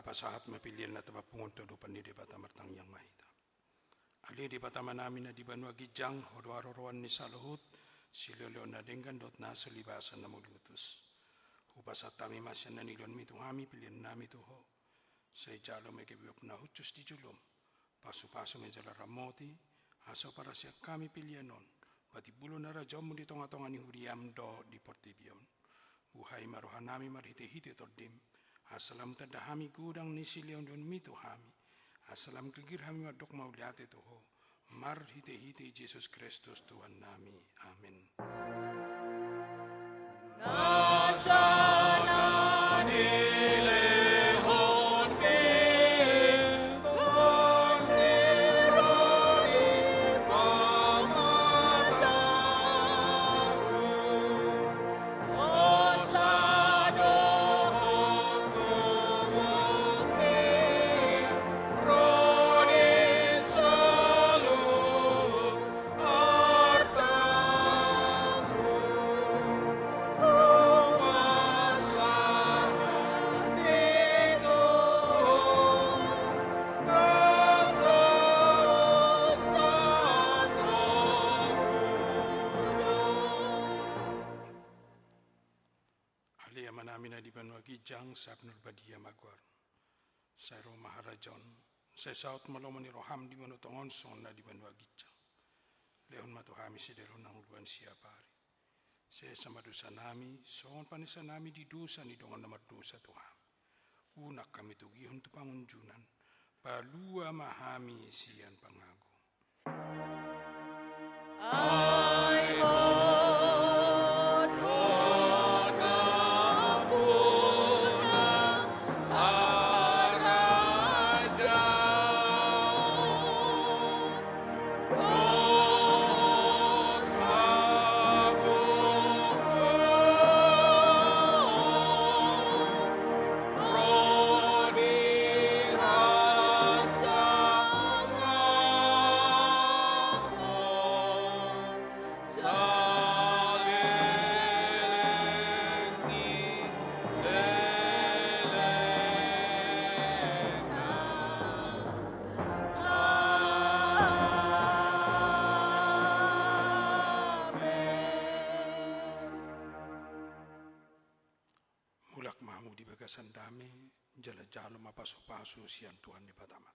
Pasahat ma pelean na tapapungu tu adopan ni Debata. Martangiang ma hita. Ale Debata Amanami na di banua ginjang, Ho do haroroan ni saluhut silehonlehon na denggan dohot na so libasan na mauliutus. Hupasahat hami ma sian na nilehonmi tu hami peleannami tu Ho. Sai jalo ma gabe uap na hushus di jolom. Pasupasu ma jala ramoti, asa huparasian hami pelean on patimbulhon harajaonmu di tongatonga ni huriam dohot di portibi on. Buhai ma rohanami marhitehite Tondim, asa lam tanda hami godang ni silehonlehonmi tu hami, asa lam girgir hami mandok mauliate tu Ho, marhitehite Jesus Kristus Tuhannami. Amen. Ale Amanami na di banua ginjang, sai pinarbadia ma goarmu. Sai ro ma harajaonmu. Sai saut ma lomo ni roham di banua tonga on songon na di banua ginjang. Lehon ma tu hami sadari on hangoluan siapari. Sesa ma dosanami songon panesanami di dosa ni dongan na mardosa tu hami. Unang hami togihon tu pangunjunan. Palua ma hami sian pangago. Ai Ho do nampuna harajaon dohot hagogoon ro di hasangapon saleleng ni lelengna. Amen. Mulak ma hamu di bagasan dame, jala jalo ma pasupasu sian Tuhan Debata ma.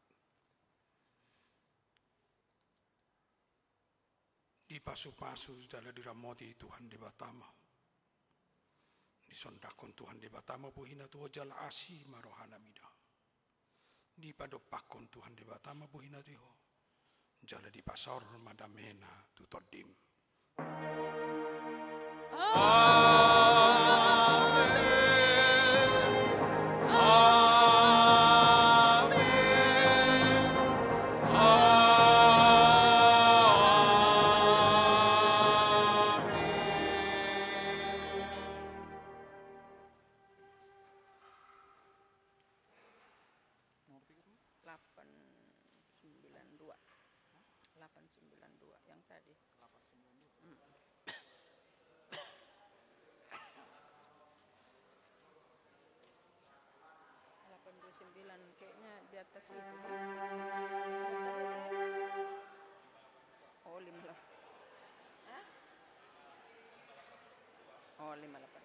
Dipasupasu jala diramoti Tuhan Debata ma ho. Disondangkon Tuhan Debata ma bohina tu ho jala asi ma rohana mida ho. Dipadompakkon Tuhan Debata ma bohina tu ho. Jala dipasaor ma damena tu tondim. Amen. Amen. Amen. Delapan sembilan dua. Delapan sembilan dua yang tadi. Hmm. Delapan dua sembilan, kayaknya di atas itu, Bang. Oh, lima delapan. Hah? Oh, lima delapan.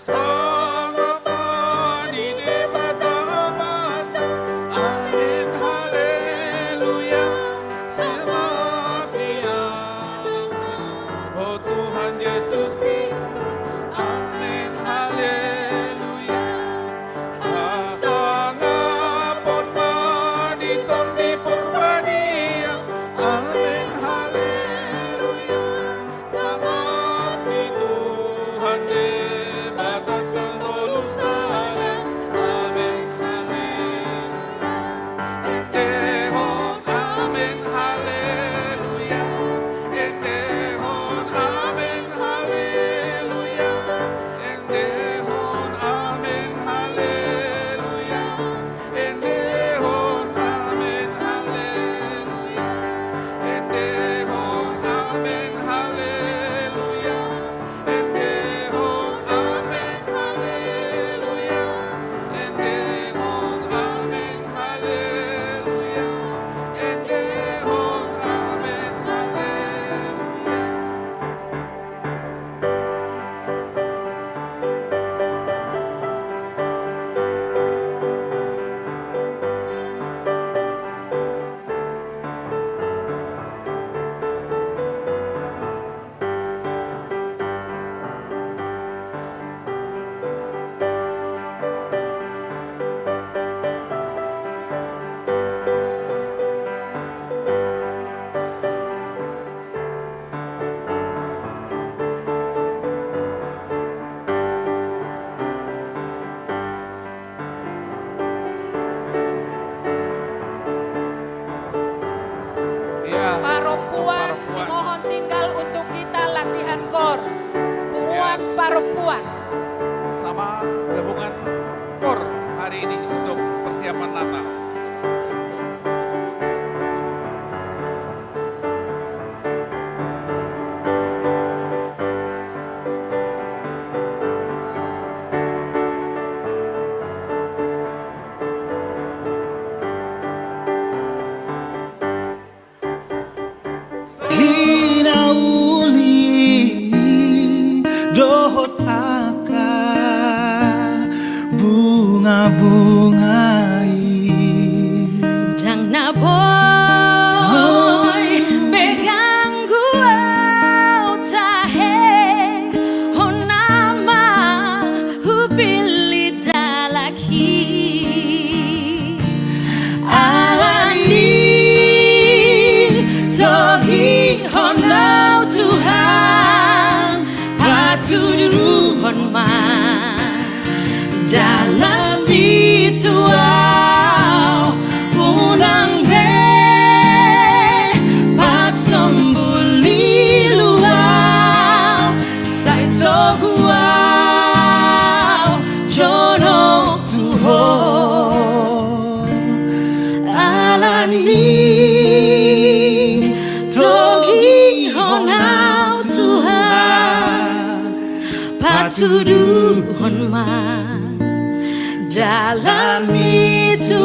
Sangap ma di Debata Amanta. Amen, haleluya. Sangap di Anak Punguan Parompuan. Sama gabungan KOR hari ini untuk persiapan Natal. Hinauli dohot angka bungabunga i. Ndang na boi be ganggu au tahe, hona ma hupillit dalan i. Alani togihon au Tuhan, patuduhon ma dalanmi tu au, unang be pasombulilu au, sai togu au jonok tu Ho. Alani togihon au Tuhan, patuduhon ma dalanmi tu